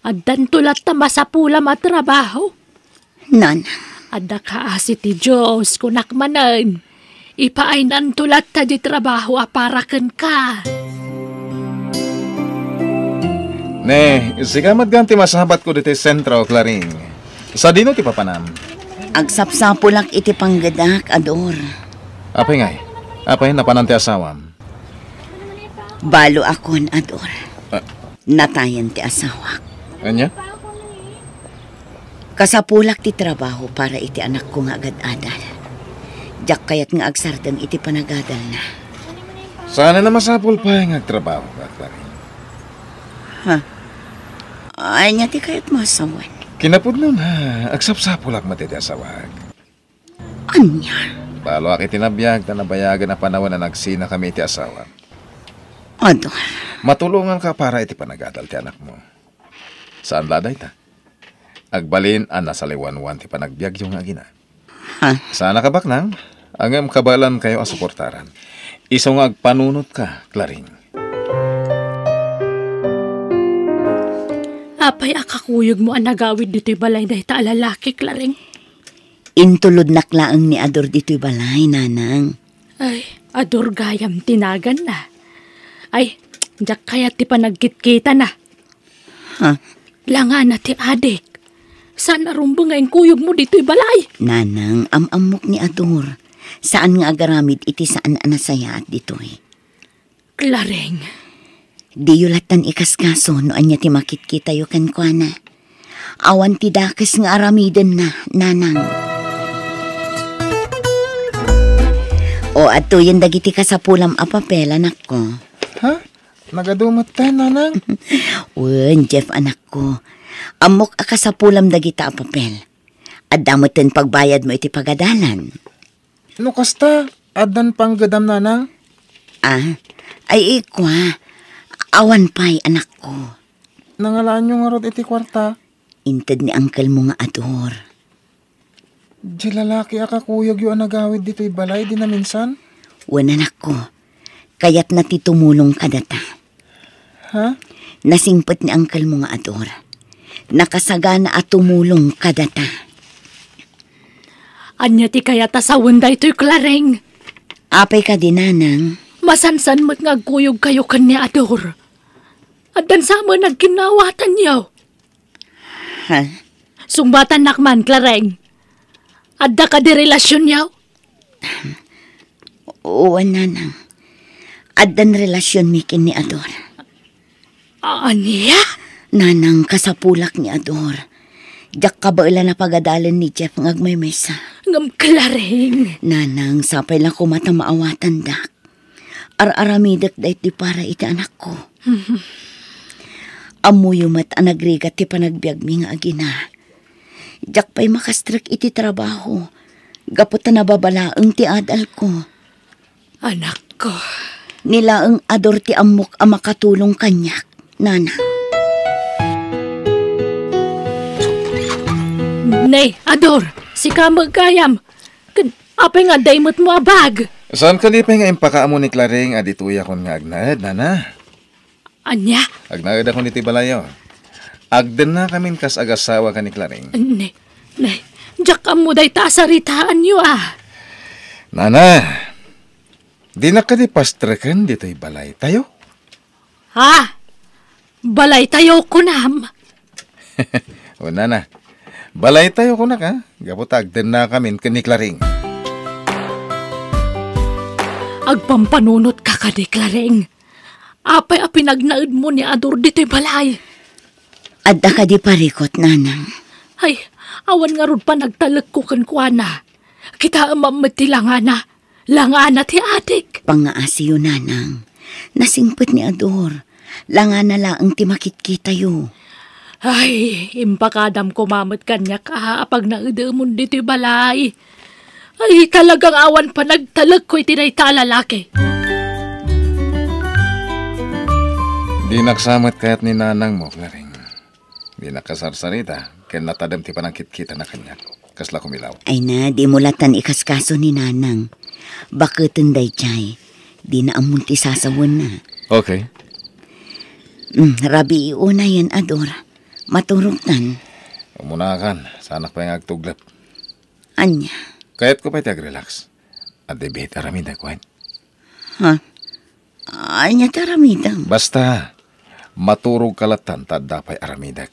Addanto latta masapulam a trabaho. Nan. Adda kaasi ti Dios, kunak manen. Ipaaynan to latta di trabaho a para kenka. Ne, sika met gayam ti masabatko ditoy sentro, Clareng. Sadino ti papanam? Agsapsapulak iti panggedak, Ador. Apay ngay? Apay, napanan ti asawam? Balo akon, Ador. Ah. Natayen ti asawak. Ania? Kasapulak ti trabaho para iti anakko nga agad-adal. Diak kayat nga agsardeng iti panagadalna. Saan a masapul pay nga agtrabaho, Clareng. Ha? Ania ti kayatmo a sawen? Kinapudnona, agsapsapulak met iti asawak. Ania? Baloak iti nabiag ta nabayagen a panawen a nagsinakami iti asawak. Adu. Matulonganka para iti panagadal ti anakmo. Saan la dayta? Agbalin a nasaliwanwan ti panagbiagyo nga agina. Ha? Saan a kabaknang? Ngem kabaelankayo a suportaran. Isu nga agpanunotka, Claring. Apay a kakuyogmo a nagawid ditoy balay dayta a lalaki, Claring? Intulodnak laeng ni Ador ditoy balay, Nanang. Ay, Ador gayam ti naganna. Ay, diak kayat ti panagkitkitana. Ha? Langana ti adik. Saan a rumbeng nga inkuyogmo ditoy balay? Nanang, am-ammok ni Ador. Saan nga agaramid iti saan a nasayaat ditoy. Claring. Diyo lattan ikaskaso no ania ti makitkitayo kenkuana. Awan ti dakes nga aramidenna, Nanang. O, adtoyen dagiti kasapulam a papel, anakko. Ha? Nagadu metten, Nanang? Wen, Jeff, anakko. Ammok a kasapulam dagita a papel. Adda metten pagbayadmo iti pagadalan. No kasta, addan panggedam, Nanang? Ah, ay, ikua. Awan pay, anakko. Nangalaanyo ngarud iti kuarta? Inted ni angkelmo nga Ador. Di lalaki a kakuyogyo a nagawid ditoy balay, di naminsan? Wen, anakko. Kayatna ti tumulong kadata. Ha? Nasingpet ni angkelmo nga Ador. Nakasagana a tumulong kadata. Ania ti kayat a sawen daytoy, Claring? Apay kadi, Nanang? Masansan met nga agkuyogkayo ken ni Ador. Addan sa met nagkinnawatanyo. Ha? Sungbatannak man, Claring. Adda kadi relasionyo? Wen, Nanang. Addan relasionmi ken ni Ador. Ania? Nanang, kasapulak ni Ador. Diak kabaelan a pagadalen ni Jeff nga agmaymaysa. Ngem, Claring. Nanang, sapay la koma ta maawatandak. Ar-aramidek daytoy para iti anakko. Ammoyo met a nagrigat ti panagbiagmi nga agina. Diak pay makastrek iti trabaho, gapu ta nababalaeng ti adalko. Anakko. Ni laeng Ador ti ammok a makatulong kaniak, Nanang. Ne, Ador, sika met gayam. Ken apay nga adda imetmo a bag? Saan kadi pay nga impakaammo ni Claring a ditoyakon nga agnaed, Nana? Ania? Agnaedakon iti balayyo. Agdennakamin kas agasawa ken ni Claring. Ne, ne, diak ammo dayta a saritaanyo, a. Nana, dinak kadi pastreken ditoy balaytayo? Ha? Balaytayo, kunam? O, Nana, balaytayo, kunak, a. Gapu ta agdennakamin ken ni Claring. Agpampanunotka kadi, Claring? Apay a pinagnaedmo ni Ador ditoy balay? Adda kadi parikut, Nanang? Ay, awan ngarud panagtalekko kenkuana. Kitaem met ti langana. Langana ti adik. Pangngaasiyo, Nanang. Nasingpet ni Ador. Langana laeng ti makitkitayo. Ay, impakadam koma met kaniak a, a pagnaedemon ditoy balay. Ay, talagang awan panagtalekko iti dayta a lalaki. Dinak sa met kayat ni nanangmo, Claring. Dinak kasarsarita ken natadem ti panangkitkitana kaniak. Kasla kumilaw. Ay na, dimo lattan ikaskaso ni Nanang. Baketen daydiay. Dina ammon ti sasawenna. Okay. Mm, rabii unayen, Ador. Maturogtan. Umunakan, saanak pay nga agtuglep. Ania? Kayatko pay ti agrelax. Adda biit aramidek, wen? Ha? Ania ti aramidem? Basta, maturogka lattan ta adda pay aramidek.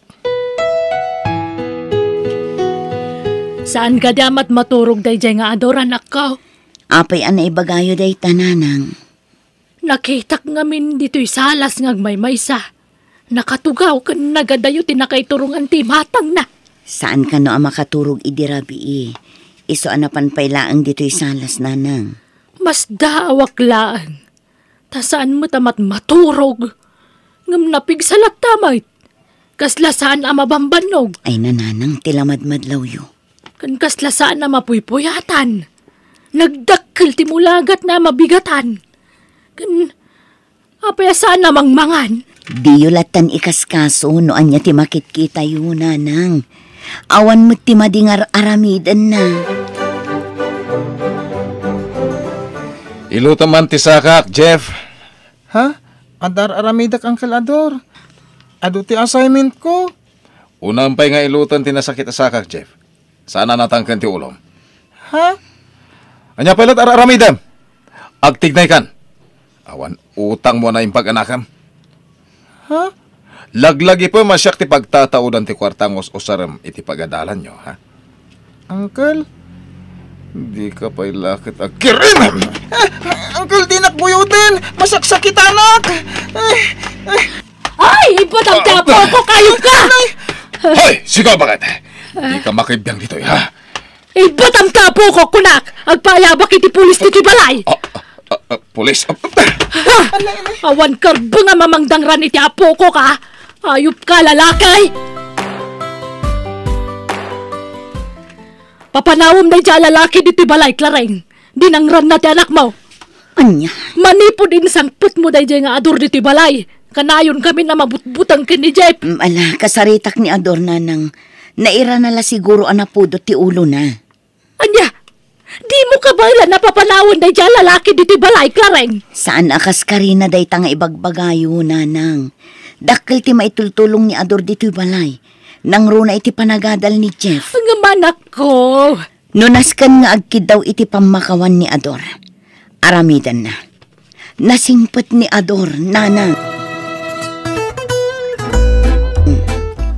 Saan kadi a met maturog daydiay nga Ador, anakko? Apay a naibagayo dayta, Nanang? Nakitak ngamin ditoy salas nga agmaymaysa. Nakatugaw ken nagadayo ti nakaiturongan ti imatangna. Saan kano a makaturog idi rabii. Isu a napan pay laeng ditoy salas, Nanang. Masdaawak laeng. Ta saan met a mat-, maturog. Ngem napigsa latta met. Kasla saan a mabambannog. Ay, Nanang, ti lamadmadlawyo. Ken kasla saan a mapuypuyatan. Nagdakkel ti mulagatna a mabigatan. Ken apay a saan a mangmangan? Diyo lattan ikaskaso no ania ti makitkitayo, Nanang. Awan met ti madi nga ar-aramidenna. Ilutem man ti sakak, Jeff. Ha? Adda ar-aramidek, Uncle Ador. Adu ti assignment ko. Unam pay nga ilutem ti nasakit a sakak, Jeff. Saan a natangken ti ulom. Ha? Ania pay la't ar-aramidem? Agtignaykan. Awan utangmo a naimbag a nakem. Ha? Laglagipem a siak ti pagtataudan ti kuarta nga us-usarem iti pagadalanyo, ha? Uncle? Dika pay la ket agkirim! Ah, Uncle, dinak buyoten! Masaksakitanak! Ah, ah. Ay, ibbatam ti apokok, ayop ka! Hoy, sika, bakit? Dika makibiang ditoy, ha? Ibbatam ti apokok, kunak! Agpaayabak iti pulis ditoy balay! Ah, ah, ah, ah, pulis? Ah, Ha? Awan karbeng a mamangdangran iti apokok, ha? Ayop ka, lalaki! Papanawem daydiay a lalaki ditoy balay, Clareng. Dinangranna ti anakmo. Ania? Manipud insangpetmo daydiay nga Ador ditoy balay, kanayon kami a mabutbuteng ken ni Jeff. Mm, ala, kasaritak ni Ador, nanang. Nairana la siguro a napudot ti ulona. Ania? Dimo kabaelan a papanawen daydiay a lalaki ditoy balay, Clareng? Saan a kas karina dayta nga ibagbagayo, nanang. Dakkel ti maitultulong ni Ador ditoy balay. Nangruna iti panagadal ni Jeff. Ngem, anakko. No nasken nga agkiddaw iti pammakawan ni Ador, aramidenna. Nasingpet ni Ador, nanang.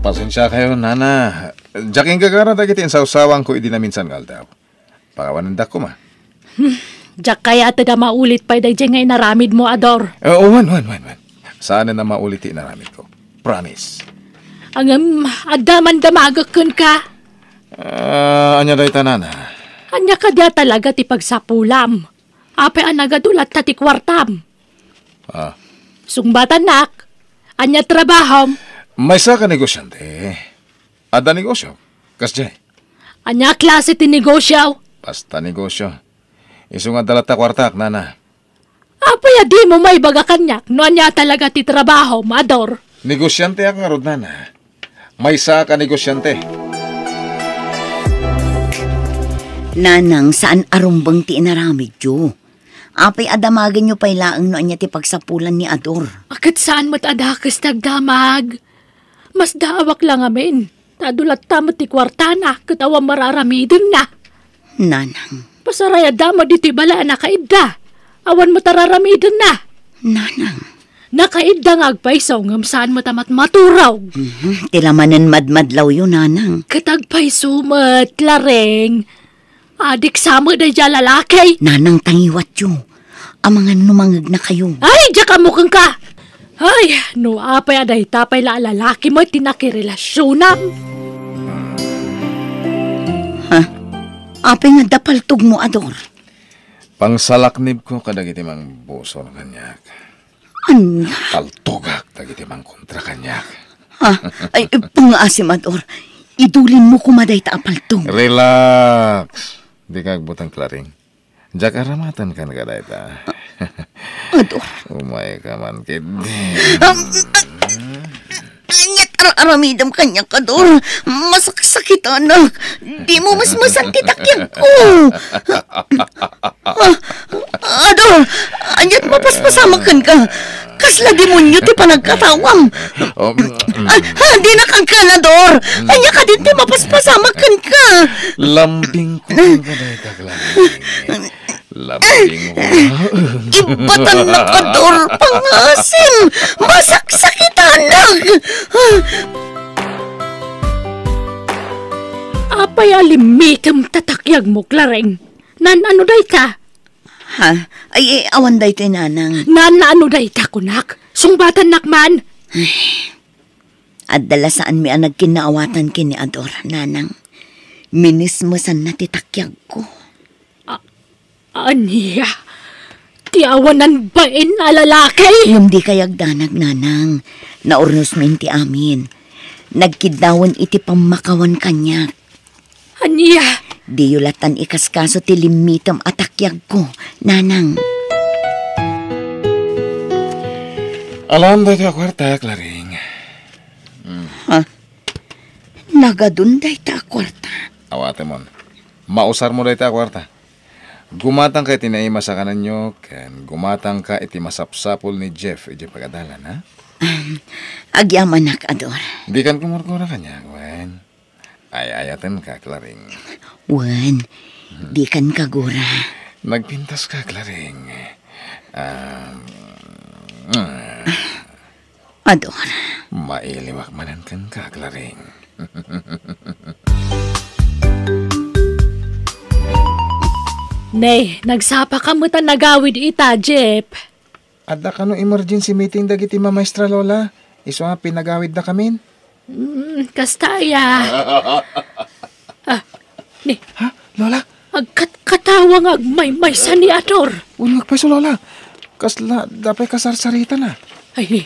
Pasensiakayo, nana. Diak inggagara dagiti insawsawanko idi naminsan nga aldaw. Pakawanendak koma. Hmm, diak kayat a maulit pay daydiay nga inaramidmo, Ador. Eh, wen, wen, wen, wen. Saanen a maulit ti inaramidko. Promise. Ngem, adda man damagek kenka. Ah, ania dayta, nana? Ania kadi a talaga ti pagsapulam? Apay a nagadu latta ti kuartam? Ah. Sungbatannak, ania trabahom? Maysa ka negosyante. Adda negosyo. Kasdiay. Ania klase ti negosyo? Basta negosyo. Isu nga adda latta kuartak, nana. Apay a dimo maibaga kaniak no ania talaga ti trabahom, Ador? Negosyanteak ngarud, nana. Maysa ka negosyante. Nanang, saan a rumbeng ti inaramidyo. Apay a damagenyo pay laeng no ania ti pagsapulan ni Ador? A, ket saan met a dakes ti agdamag. Masdaawak la ngamin. Ta adu latta met ti kuartana ket awan met ar-aramidenna. Nanang. Pasarayadda met ditoy balay a nakaidda. Awan met ar-aramidenna. Nanang. Nakaidda nga agpayso ngem saan met a matmaturog. Mhm, ti la manen madmadlawyo, nanang. Ket agpayso met, Lareng. Adik sa met daydiay a lalaki. Nanang, tangiwatyo. Amangan no mangegnakayo. Ay, diak ammo kenka. Ay, no apay a dayta pay la a lalaki met ti nakirelasionam. Ha? Apay nga adda paltogmo, Ador? Pangsalaknibko kadagiti mangbusor kaniak. Ania? Paltogak dagiti mangkontra kaniak. Ha? Ay, pangngaasim, Ador. Idulinmo koma dayta a paltog. Relax. Dika agbuteng, Claring. Diak aramaten kenka dayta. Ador. Umayka man ketdi. Um, Aniat ar-aramidem kaniak, Ador? Masaksakitanak. Dimo mesmesan ti takyagko. Ah, Ador, aniat mapaspasamak kenka? Kasla demonio ti panagkatawam. Um, Ah, ah, dinak agkan, Ador. Ania kadin ti mapaspasamak kenka? Lambingko kenka dayta, Claring. Lambing ko. Ibbatannak, Ador, pangngaasim. Masaksakitanak. Apay a limmitem ta takyagmo, Claring? Naan-ano dayta? Ha? Ay, eh, awan daytoy, nanang. Naan-ano dayta, kunak? Sungbatannak man. Adda la saanmi a nagkinnaawatan ken ni Ador, nanang. Minismesanna ti takyagko. A-, ania? Ti awanan bain a lalaki? Ngem dikay agdanag, nanang. Naurnosmin ti amin. Nagkiddawen iti pammakawan kaniak. Ania? Diyo lattan ikaskaso ti limmitem a takyagko, nanang. Alam dayta a kuarta, Claring. Hmm. Ha? Nagadun dayta a kuarta? Awatemon. Mausarmo dayta a kuarta. Gumatangka iti naimas a kanenyo, ken gumatangka iti masapsapul ni Jeff idiay pagadalan, ha? Agyamanak, Ador. Dikan kumurkura kaniak, wen. Ay-ayatenka, Claring. Wen, dikan kagura. Nagpintaska, Claring. Um, Ador. Mailiwak manen kenka, Claring. Ne, nagsapaka met a nagawid ita, Jeff. Adda kano emergency meeting dagiti mamaestra, Lola? Isu a pinagawidda kamin? Mm, kasta aya. Ah, ni, Ha? Lola? Agkatkatawa nga agmaymaysa ni Ador. Wen, agpayso, Lola. Kasla, adda pay kasarsaritana. Ay, ni.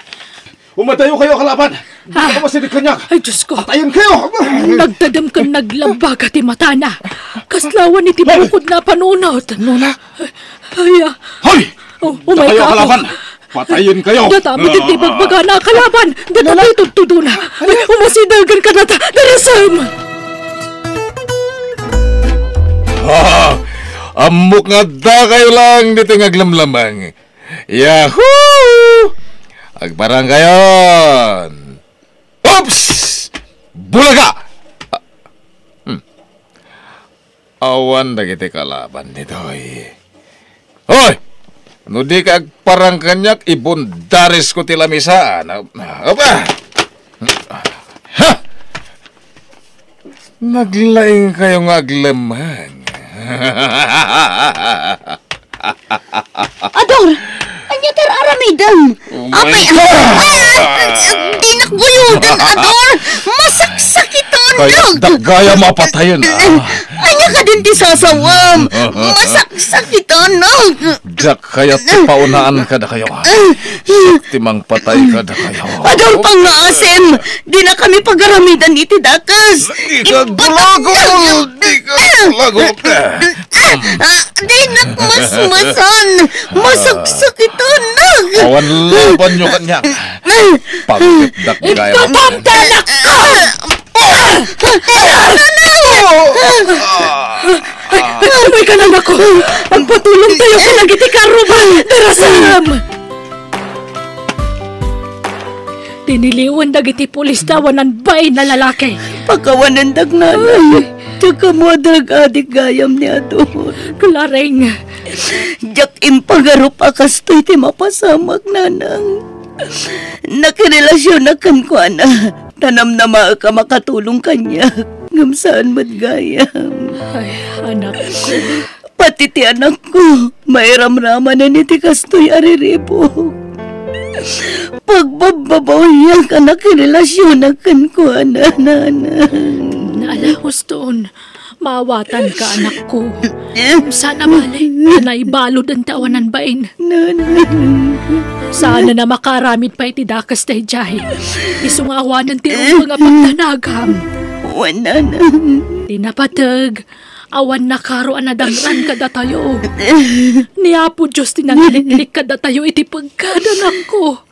Umadayo kayo, kalaban! Dika Ah. masideg kaniak! Ay, Diyos ko. Patayen kayo! Nagtadem ken naglabaga ti matana. Kasla awan iti bukod na panunot. Lola! Ay, ah. Hoy! Oh, umay Dakayo, ka ako. Kalaban! Patayen kayo! Data met iti bagbagana a kalaban! Data Lola! Iti tudtudona! Ay, umasidegen ka data! Darasem! Ha! Ammok nga adda kayo lang ditoy nga aglamlamang. Yahoo! Agparang kayon! Oops! Bulaga! Ah, hmm. Awan dagiti kalaban ditoy. Hoy! No di ka agparang kaniak, ibundaris ko ti lamisa. Na, apa? Ha! Naglaing kayo nga aglemang. Ador! Ania ti ar-aramidem? Oh my Apay, God! Ay, ay, ay, dinak guyoden, Ador! Masaksakiton! Kaya dagaya mapatayen, ah. Ania kadin ti sasawam? Masaksakiton, no? Diak kayat ti paunaan kadakayo. Ti mangpatay kadakayo. Ador, pangngaasim! Dinakami pagaramidan iti dakes. Di ka gulagol! Di ka gulagol! Ah, ah, dinak masmasan! Masaksakiton! Awan labanyo kaniak. Pagkitdak gaya. Ipapamtalak ka! Ay, umay ka na, anak ko! Agpatulongtayo kadagiti karruba! Darasam! Tiniliwen dagiti pulis ti awanan bain a lalaki. Pakawanendak, nanang. Diak ammo a drug addict gayam ni Ador. Claring. Diak impagarup a kastoy ti mapasamak, nanang. Nakirelasionak kenkuana. Ta namnamaek a makatulong kaniak. Ngem saan met gayam. Ay, anak ko. Pati ti anakko, mairamramanen iti kastoy a riribuk. Pagbabbabawiak a nakirelasionak kenkuana, nanang. Naala, Houston. Maawatanka, anakko. Sana bale, ta naibalud ti awanan bain. Nanang. Saan a makaaramid pay ti dakes daydiay. Isu nga awanen ti rumbeng a pagdanagam. Wen, nanang. Ti napateg, awan nakaro a nadangran kadatayo. Ni Apo Dios ti nangiliklik kadatayo iti peggad, anakko.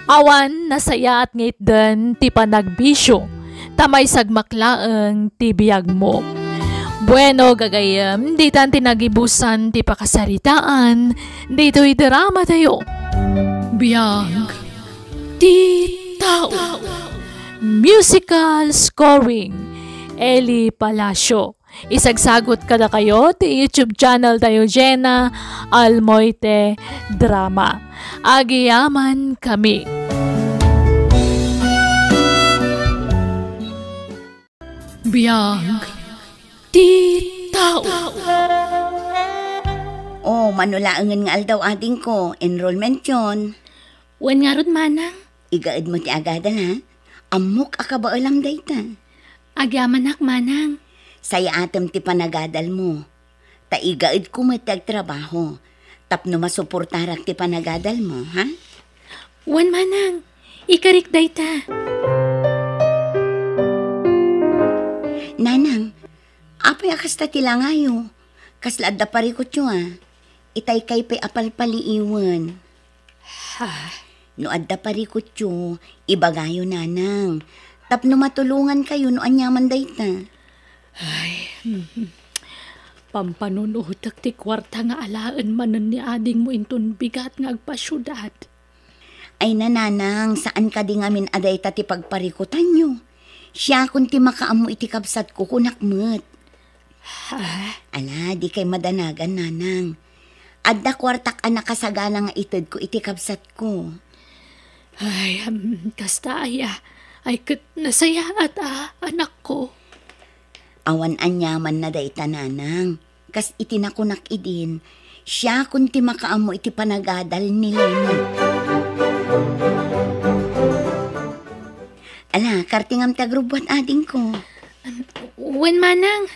Awan nasayaat nga itden ti panagbisio, ta maisagmak laeng ti biagmo. Bueno, gagayyem, ditan ti nagibusan ti pakasaritaan ditoy dramatayo. Biag ti tao. Musical scoring, Eli Palacio. Isagsagut kadakayo ti YouTube channel tayo, Jenna Almoite Drama. Agyamankami. Biag ti tao. Oh, mano laengen nga aldaw, adingko, enrollment yon. Wen ngarud, manang. Igaedmo ti agadal, ha? Ammok a kabaelam dayta. Agyamanak, manang. Sayaatem ti panagadalmo. Ta igaedko met ti agtrabaho tapno masuportarak ti panagadalmo, ha? Wen, manang. Ikarik dayta. Nanang, apay a kasta ti langayo? Kasla adda parikutyo, a? Itay kay pay a palpaliiwen. Ha? No adda parikutyo, ibagayo, nanang. Tapno matulongankayo no aniaman dayta. Ay, hmm. Pampanunutek ti kuarta nga alaen manen ni adingmo inton bigat nga agpasiudad. Ay, nanang, saan kadi ngamin a dayta ti pagparikutanyo? Siakon ti makaammo iti kabsatko, kunak met. Ha? Ala, dikay madanagan, nanang. Adda kuartak a nakasagana nga itedko iti kabsatko. Ay, am, kasta aya. Ay, ket nasayaat a, anakko. Awan aniamanna dayta, nanang. Kas iti nakunak idin, siakon ti makaammo iti panagadal ni Lenny. Ala, kartingam ti agrubbuat, adingko. Wen, manang.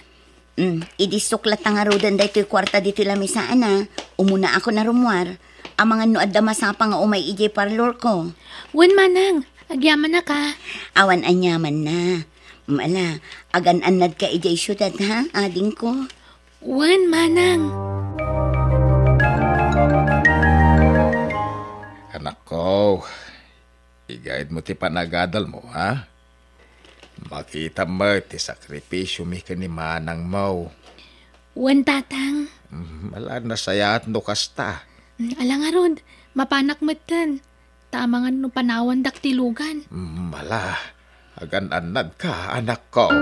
Mm, idi suklat ta ngaruden daytoy kuarta ditoy lamisaan a, umunaakon a rummuar. Amangan no adda masapa nga umay idiay parlorko. Wen, manang, agyamanak a. Awan aniamanna. Mm, ala, agan-annadka idiay siudad, ha, adingko? Wen, manang. Anakko, igaydmo ti panagadalmo, ha? Makitam met ti sakripisiomi ken ni manangmo. Wen, tatang. Mm, ala, nasayaat no kasta. Mm, ala ngarud, mapanak metten. Ta amangan no panawandak ti lugan. Mm, ala, agan-annadka, anakko.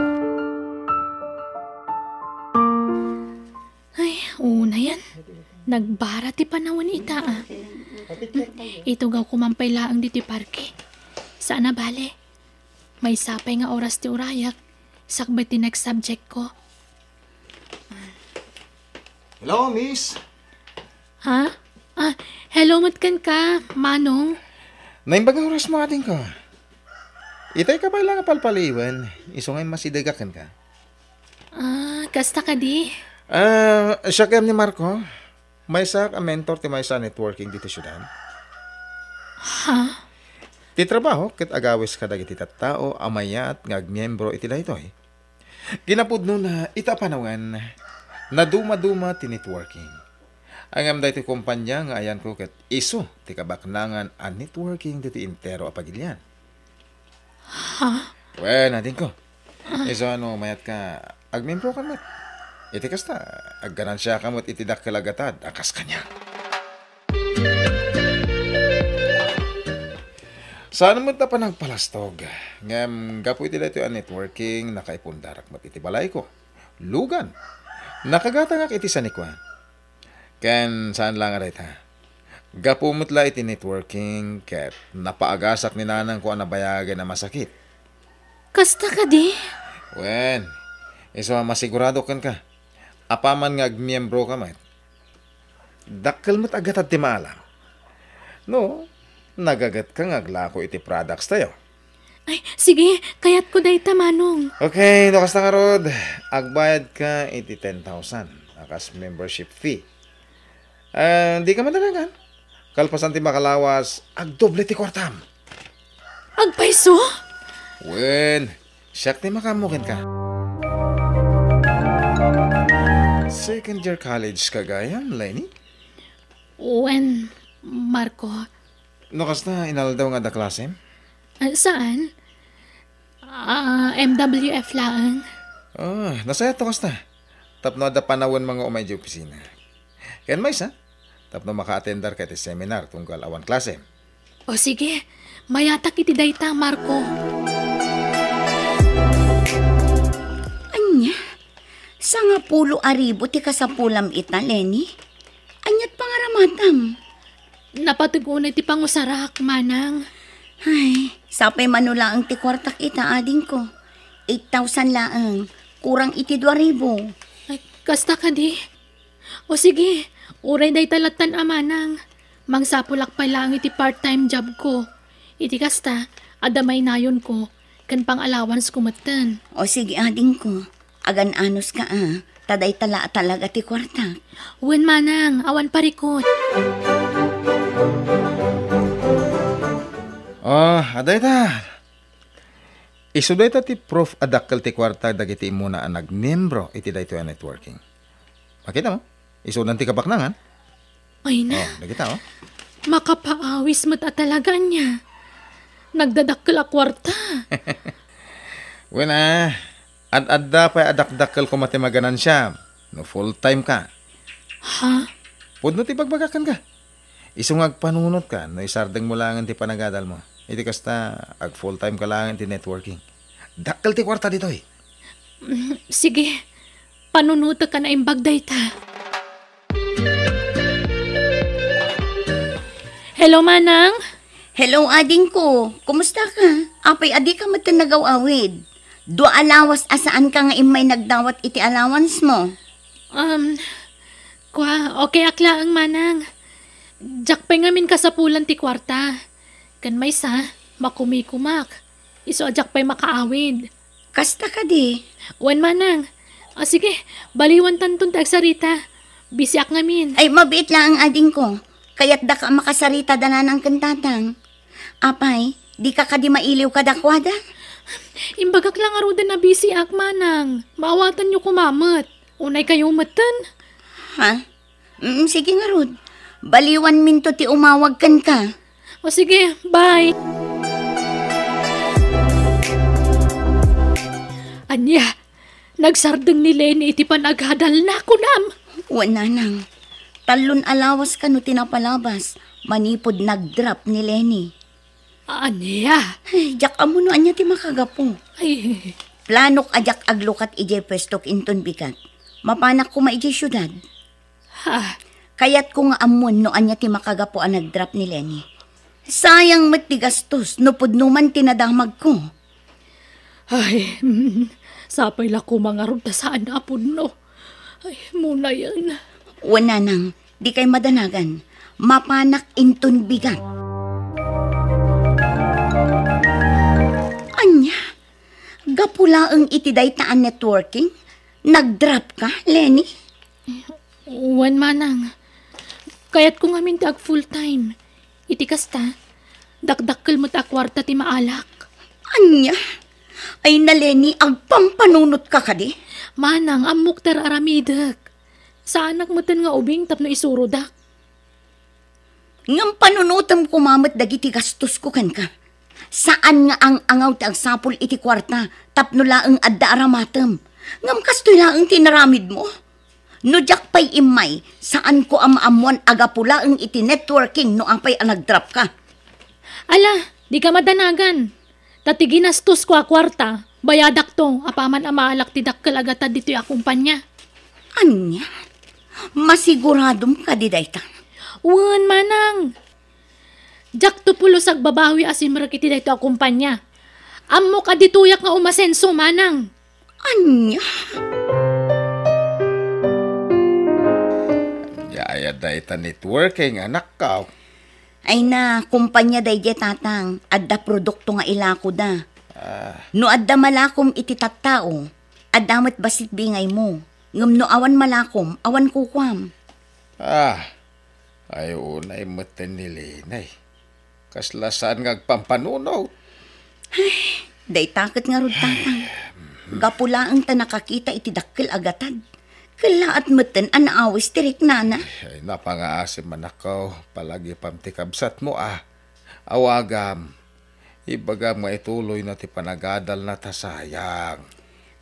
Ay, unayen. Nagbara ti panawen ita, a. Itugawko man pay laeng ditoy parke. Saan a bale. Maysa pay nga oras ti urayak, sakbay ti next subject ko. Hello, miss. Ha? Ah, hello met kenka, manong. Naimbag nga orasmo, adingko. Itay ka pay la nga palpaliwen, isu nga immasidegak kenka. Ah, kasta kadi? Ah, siak ni Marco. Maysaak a mentor ti maysa a networking ditoy siudad. Ha? Ti trabaho ket agawis kadagiti tattao a mayat nga agmiembro iti daytoy. Kinapudnona, ita a panawen, nadumaduma ti networking. Ngem daytoy kompania nga ayanko ket isu ti kabaknangan a networking ditoy entero a pagilian. Ha? Wen, adingko. Isu a no mayatka, agmiembrokan met. Iti kasta, agganansiaka met iti dakkel a gatad a kas kaniak. Saan met a panagpalastog. Ngem gapu iti daytoy a networking, nakaipundarak met iti balayko. Lugan. Nakagatangak iti sanikua. Ken saan la nga dayta. Gapu met la iti networking ket napaagasak ni nanangko a nabayagen a masakit. Kasta kadi? Wen, isu a masigurado kenka. Apaman nga agmiembroka met, dakkel met a gatad ti maalam. No, nagagetka nga aglako iti products tayo. Ay, sige, kayatko dayta, manong. Okay, no kasta ngarud, agbayadka iti ten thousand a kas membership fee. Ah, dika madanagan. Kalpasan ti makalawas, agdoble ti kuartam. Agpayso? Wen, siak ti makaammo kenka. Second year college ka gayam, Lenny? Wen, Marco. No kasta, inaldaw nga adda klasem? Ah, saan? Ah, M W F laeng. Ah, nasayaat no kasta. Tapno adda panawen nga umay idiay opisina. Ken maysa, tapno maka-attendarka iti seminar tunggal awan klasem. O sige, mayatak iti dayta, Marco. Ania? Sangapulo a ribu ti kasapulam ita, Lenny? Ania't pangaramatam? Napateg unay ti pangusarak, manang. Ay, sapay mano laeng ti kuartak ita, adingko. Eight thousand laeng, kurang iti dua ribu. Ay, kasta kadi? O sige, uray dayta lattan a manang. Mangsapulak pay laeng iti part-time job ko. Iti kasta, adda mainayonko, ken pang-allowance ko metten. O sige, adingko. Agan-anos ka, a. Ta dayta la a talaga ti kuartak. Wen, manang, awan parikut. Ah, adayta. Isu dayta ti proof a dakkel ti kuarta dagiti immuna a nagmiembro iti daytoy a networking. Makita mo? Isudan ti kabaknangan. Ay na, Oh, dagita, oh. Makapaawis met a talaga ania. Nagdadakkel a kuarta. Wen, ah, ad-adda pay a dakdakkel koma ti maganansiam no full time ka. Ha? Pudno ti bagbagak kenka. Isu nga agpanunot ka no isardeng mo laengen ti panagadal mo. Iti kasta, ag full time ka laengen ti networking. Dakkel ti kuarta ditoy. Mm, sige, panunotek a naimbag dayta. Hello, Manang. Hello, adingko. Kumusta ka? Apay a dika metten nagaw-awid? Dua a lawas a saanka nga immay nagdawat iti allowance mo. Um, kwa, okay ak laeng, Manang. Diak pay ngamin kasapulan ti kuarta. Ken maysa, makumikumak. Isu a diak pay makaawid. Kasta kadi? Wen, Manang. O, sige, baliwantanton ti agsarita. Bisiak ngamin. Ay, mabiit laeng, adingko. Kayatdaka a makasarita da nanang ken tatang. Apay, dika kadi mailiw kadakuada? Imbagak la ngaruden a bisiak, Manang. Maawatanyo koma met. Unay kayo metten. Ha? Mm, sige ngarud. Baliwanminto ti umawag kenka. O sige, bye. Ania, nagsardeng ni Lenny iti panagadalna, kunam? Wen, nanang. Tallon a lawas kano ti napalabas manipud nag-drop ni Lenny. Ania? Ay, diak ammo no ania ti makagapu. Ay. Planok a diak aglukat idiay puestok inton bigat. Mapanak koma idiay siudad. Ha? Kayatko nga ammuen no ania ti makagapu a nag-drop ni Lenny. Sayang met ti gastos no pudno man ti nadamagko. Ay, mm, sapay la koma ngarud ta saan a pudno. Ay, munayen. Wen, nanang, dikay madanagan. Mapanak inton bigat. Ania? Gapu laeng iti dayta a networking? Nag-drop ka, Lenny? Wen, Manang. Kayatko ngamin ti ag full time. Iti kasta, dakdakkel met a kuarta ti maalak. Ania? Ay na, Lenny, agpampanunotka kadi? Manang, ammok ti ar-aramidek. Saanak metten nga ubing tapno isurodak. Ngem panunotem koma met dagiti gastosko kenka. Saan nga ang-angaw ti agsapul iti kuarta tapno laeng adda aramatem. Ngem kastoy laeng ti inaramidmo. No diak pay immay, saanko a maammuan a gapu laeng iti networking no apay a nag-drop ka. Ala, dika madanagan. Ta ti ginastosko a kuarta, bayadakto apaman a maalak ti dakkel a gatad ditoy a kumpania. Ania? Masiguradom kadi dayta? Wen, Manang. Diakto pulos agbabawi a simrek iti daytoy a kumpania. Ammok a ditoyak nga umasenso, Manang. Ania? Ania aya dayta networking, anakko? Ay na, kumpania daydiay, tatang. Adda produkto nga ilakoda. Ah. No adda malakom iti tattao, adda met bassit bingaymo. Ngem no awan malakom, awan kukuam. Ah, ay unay metten ni Lenny. Kasla saan nga agpampanunot. Ay, dayta ket ngarud, tatang. Gapu laeng ta nakakita iti dakkel a gatad. Kellaat metten a naawis ti riknana. Ay, napangaasim, anakko, palagipam ti kabsatmo, a. Awagam. Ibagam nga ituloyna ti panagadalna ta sayang.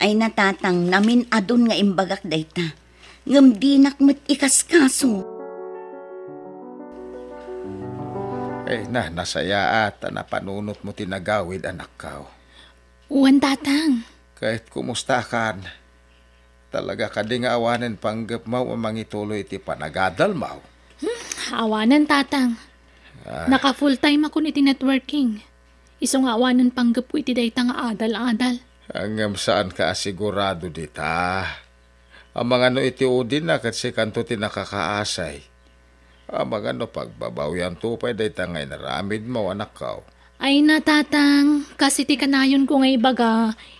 Ay na, tatang, namin-adun nga imbagak dayta. Ngem dinak met ikaskaso. Ay na, nasayaat ta napanunotmo ti nagawid, anakko. Wen, tatang. Ket kumustakan? Talaga kadi nga awanen panggepmo a mangituloy iti panagadalmo? Hmm, awanen, tatang. Ah. Naka full time akon iti networking. Isu nga awanen panggepko iti dayta nga adal-adal. Ngem saanka a sigurado dita? Amangan no iti udina ket sikanto ti nakakaasay. Amangan no pagbabawianto pay dayta nga inaramidmo, anakko. Ay na, tatang, kas iti kanayonko nga ibaga,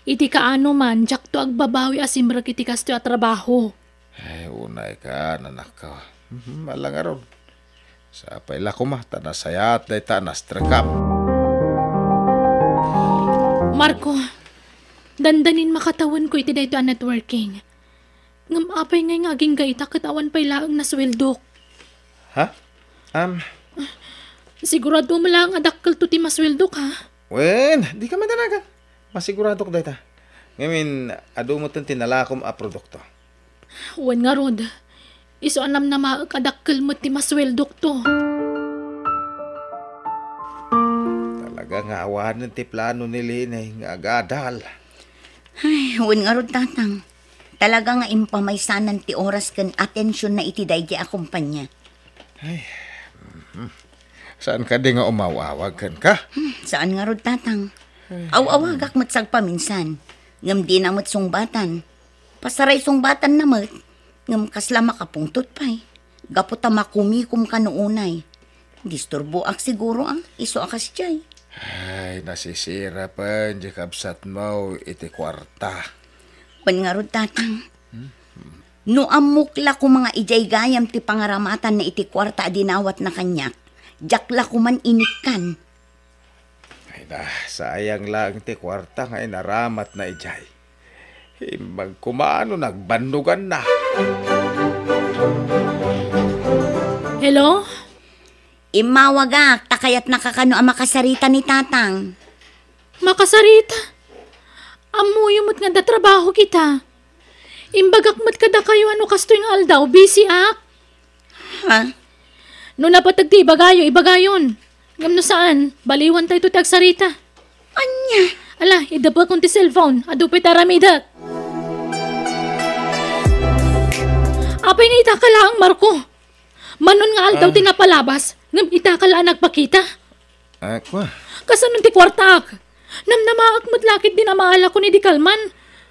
iti kaano man, diakto agbabawi a simrek iti kastoy a trabaho. Ay, unay ka, anakko. Mhm, ala ngarud. Sapay la koma, ta nasayaat dayta a nastrekam. Marco, dandanin makatawenko iti daytoy a networking. Ngem apay ngay nga agingga ita ket awan pay laeng nasueldok? Ha? Am, Sigurado mo lang a dakkelto ti masueldok, ha? Wen, dika madanagan. Masiguradok dayta. Ngamin, adu met ti nalakom a produkto. Wen ngarud, isu a namnamaek a dakkel met ti masueldokto. Talaga nga awanen ti plano ni Leni nga agadal. Ay, wen ngarud, Tatang. Talaga nga impamaysanan ti oras ken atensionna iti daydi a kumpanya. Ay, mhm. Saan kadi nga umaw-awag kenka? Hmm, saan ngarud, Tatang? Ay. Aw-awagak met sagpaminsan, ngem dina met sungbatan. Pasaray sungbatanna met, ngem kasla makapungtot pay. Gapu ta makumikom kano unay. Disturboak siguro, a, isu a kasdiay. Ay, nasisirapen di kabsatmo iti kuarta. Wen ngarud, Tatang. Hmm? No ammok la koma nga idiay gayam ti pangaramatanna iti kuarta a dinawatna kaniak, diak la koman inikkan. Ay na, sayang laeng ti kuarta nga inaramatna idiay. Imbag koma no nagbannoganna. Hello? Immawagak, ta kayatnaka kano a makasarita ni Tatang. Makasarita? Ammoyo met nga adda trabaho kita. Imbagak met kadakayo a no kastoy nga aldaw, busy ak. Ha? No napateg ti ibagayo, ibagayon. Ngem no saan, baliwantayto ti agsarita. Ania? Ala, idepekon ti cellphone, adu pay ti aramidek. Apay nga itaka laeng, Marco? Manon nga aldaw Ah. ti napalabas, ngem itaka la a nagpakita. Ah, kua. Kasanon ti kuartaak? Namnamaek met la ket dinamaalakon idi kalman.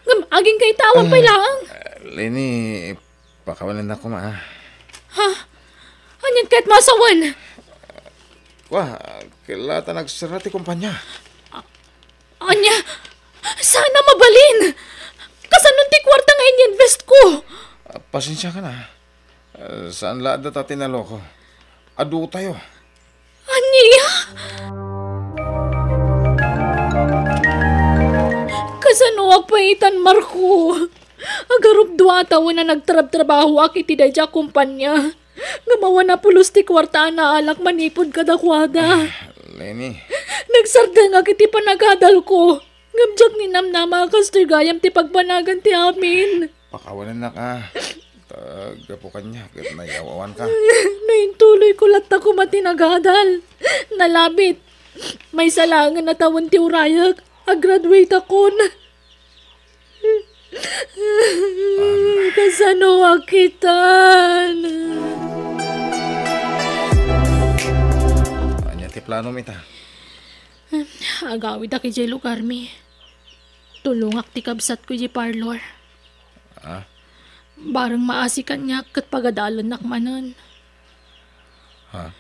Ngem agingga ita awan pay Ah, laeng. ah, Leni, pakawanennak koma, ah. Ha? Anian ket masawen? Kua, kella ta nagsara ti kumpanya. Ania? Saan a mabalin? Kasanon ti kuarta nga ininvest ko? Ah, pasensiakan, ah. Ah, saan la adda ta tinaloko. Adutayo. Ania? Kasanoak pay itan, Marco? Agarup dua a tawen a nagtrabtrabahoak iti daydiay a kumpanya. Ngem awan a pulos ti kuarta a naalak manipud kadakuada. Ah, Leni. Nagsardengak iti panagadalko. Ngem diak ninamnama a kastoy gayam ti pagbanagan ti amin. Pakawanennak, ah. Ta, gapu kaniak, ket nayaw-awanka. No intuloyko latta koma ti nagadal. Nalabit. Maysa laengen a tawen ti urayek. Agraduateakon. Kasanoak itan? Ania ti planom ita? Agawidak idiay lugarmi. Tulongak ti kabsatko idiay parlor. Ah? Bareng maasi kaniak ket pagadalennak manen. Ha?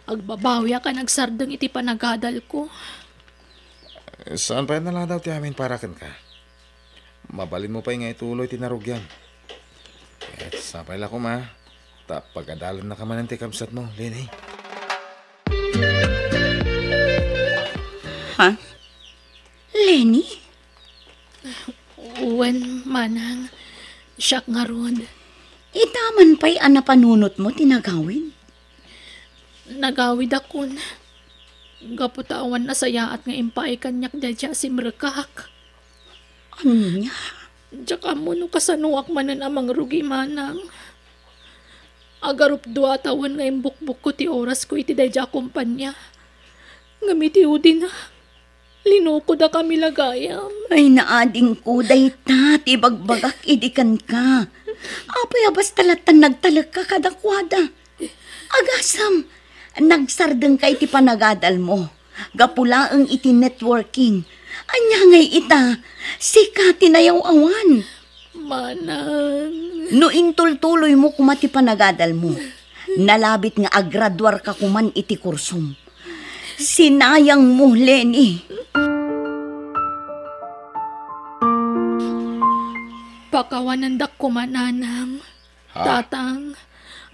Agbabawiak a nagsardeng iti panagadalko. Saan pay a naladaw ti amin para kenka? Mabalinmo pay nga ituloy ti narugiam. Ket sapay la koma, ta pagadalennaka manen ti kabsatmo, Leni. Ha? Leni? Wen, manang, siak ngarud. Ita man pay a napanunotmo ti nagawid? Nagawidakon. Gapu ta awan nasayaat nga impaay kaniak daydiay a simrekak. Ania? Diak ammo no kasanoak manen a mangrugi, manang. Agarup dua a tawen nga imbukbokko ti orasko iti daydiay a kompania. Ngem iti udina, linukodak a milagayam. Ay, naadingko dayta ti ibagbagak idi kenka. Apay a basta lattan nagtalekka kadakuada? Agasem, nagsardengka iti panagadalmo. Gapu laeng iti networking. Ania ngay ita? Sika ti nayaw-awan. Manang. No intultuloymo koma ti panagadalmo, nalabit nga agraduarka koman iti kursom. Sinayangmo, Leni. Pakawanendak koma, nanang. Ha? Tatang,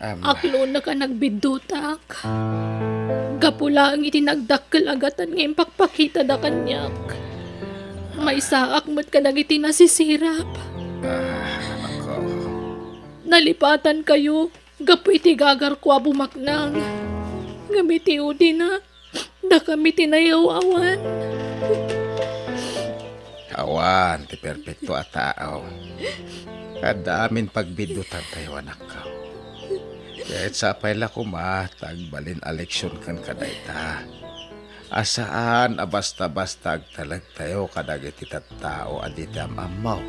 Am. Aklonek a nagbiddutak. Gapu laeng iti nagdakkel a gatan nga impakpakitada kaniak. Maysaak met kadagiti nasisirap. Ah, anakko. Nalipatankayo. gapu iti gagarko a bumaknang. Ngem iti udina, dakami ti nayaw-awan. Awan ti perpekto a tao. Adda amin pagbiddutantayo, anakko. Ket sapay la koma ta agbalin a leksion kenka dayta. A saan a basta-basta agtalektayo kadagiti tattao a di ti am-ammo.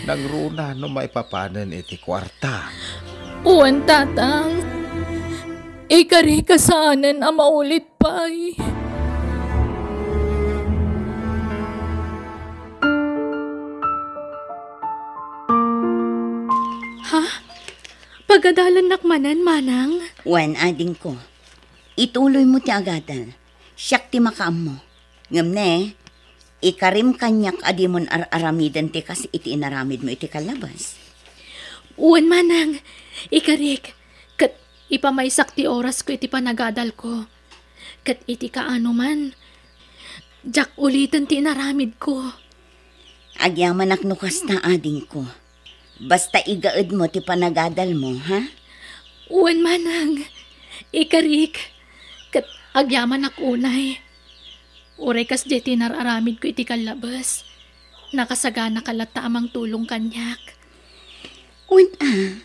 Nangruna no maipapanen iti kuarta. Wen, Tatang. Ikarik a saanen a maulit pay. Ha? Pagadalannak manen, Manang? Wen, adingko. Ituloymo ti agadal. Siak ti makaammo. Ngem ne, ikarim kaniak a dimon ar-aramiden ti kas iti inaramidmo iti kallabas. Wen, Manang, ikarik, ket ipamaysak ti orasko iti panagadalko. Ket iti kaano man, diak uliten ti inaramidko. Agyamanak no kasta, adingko. Basta igaedmo ti panagadalmo, ha? Wen, Manang, ikarik, ket agyamanak unay. Uray kasdiay ti nar-aramidko iti kallabas, nakasaganaka latta a mangtulong kaniak. Wen a,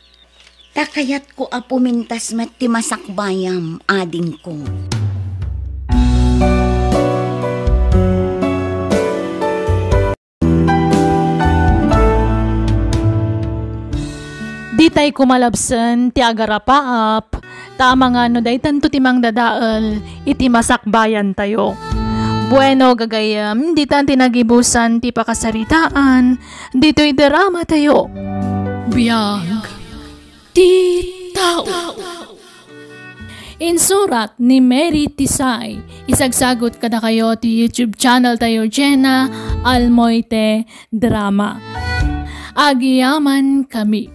ta kayatko a pumintas met ti masakbayam, adingko. Ditay koma labsen ti agarapaap, ta amangan no daytanto ti mangdadael iti masakbayantayo. Bueno, gagayyem, ditan ti nagibusan ti pakasaritaan ditoy dramatayo. Biag ti tao. Insurat ni Mary Tisay. Isagsagut kadakayo ti YouTube channel tayo, Jenna Almoite Drama. Agyaman kami.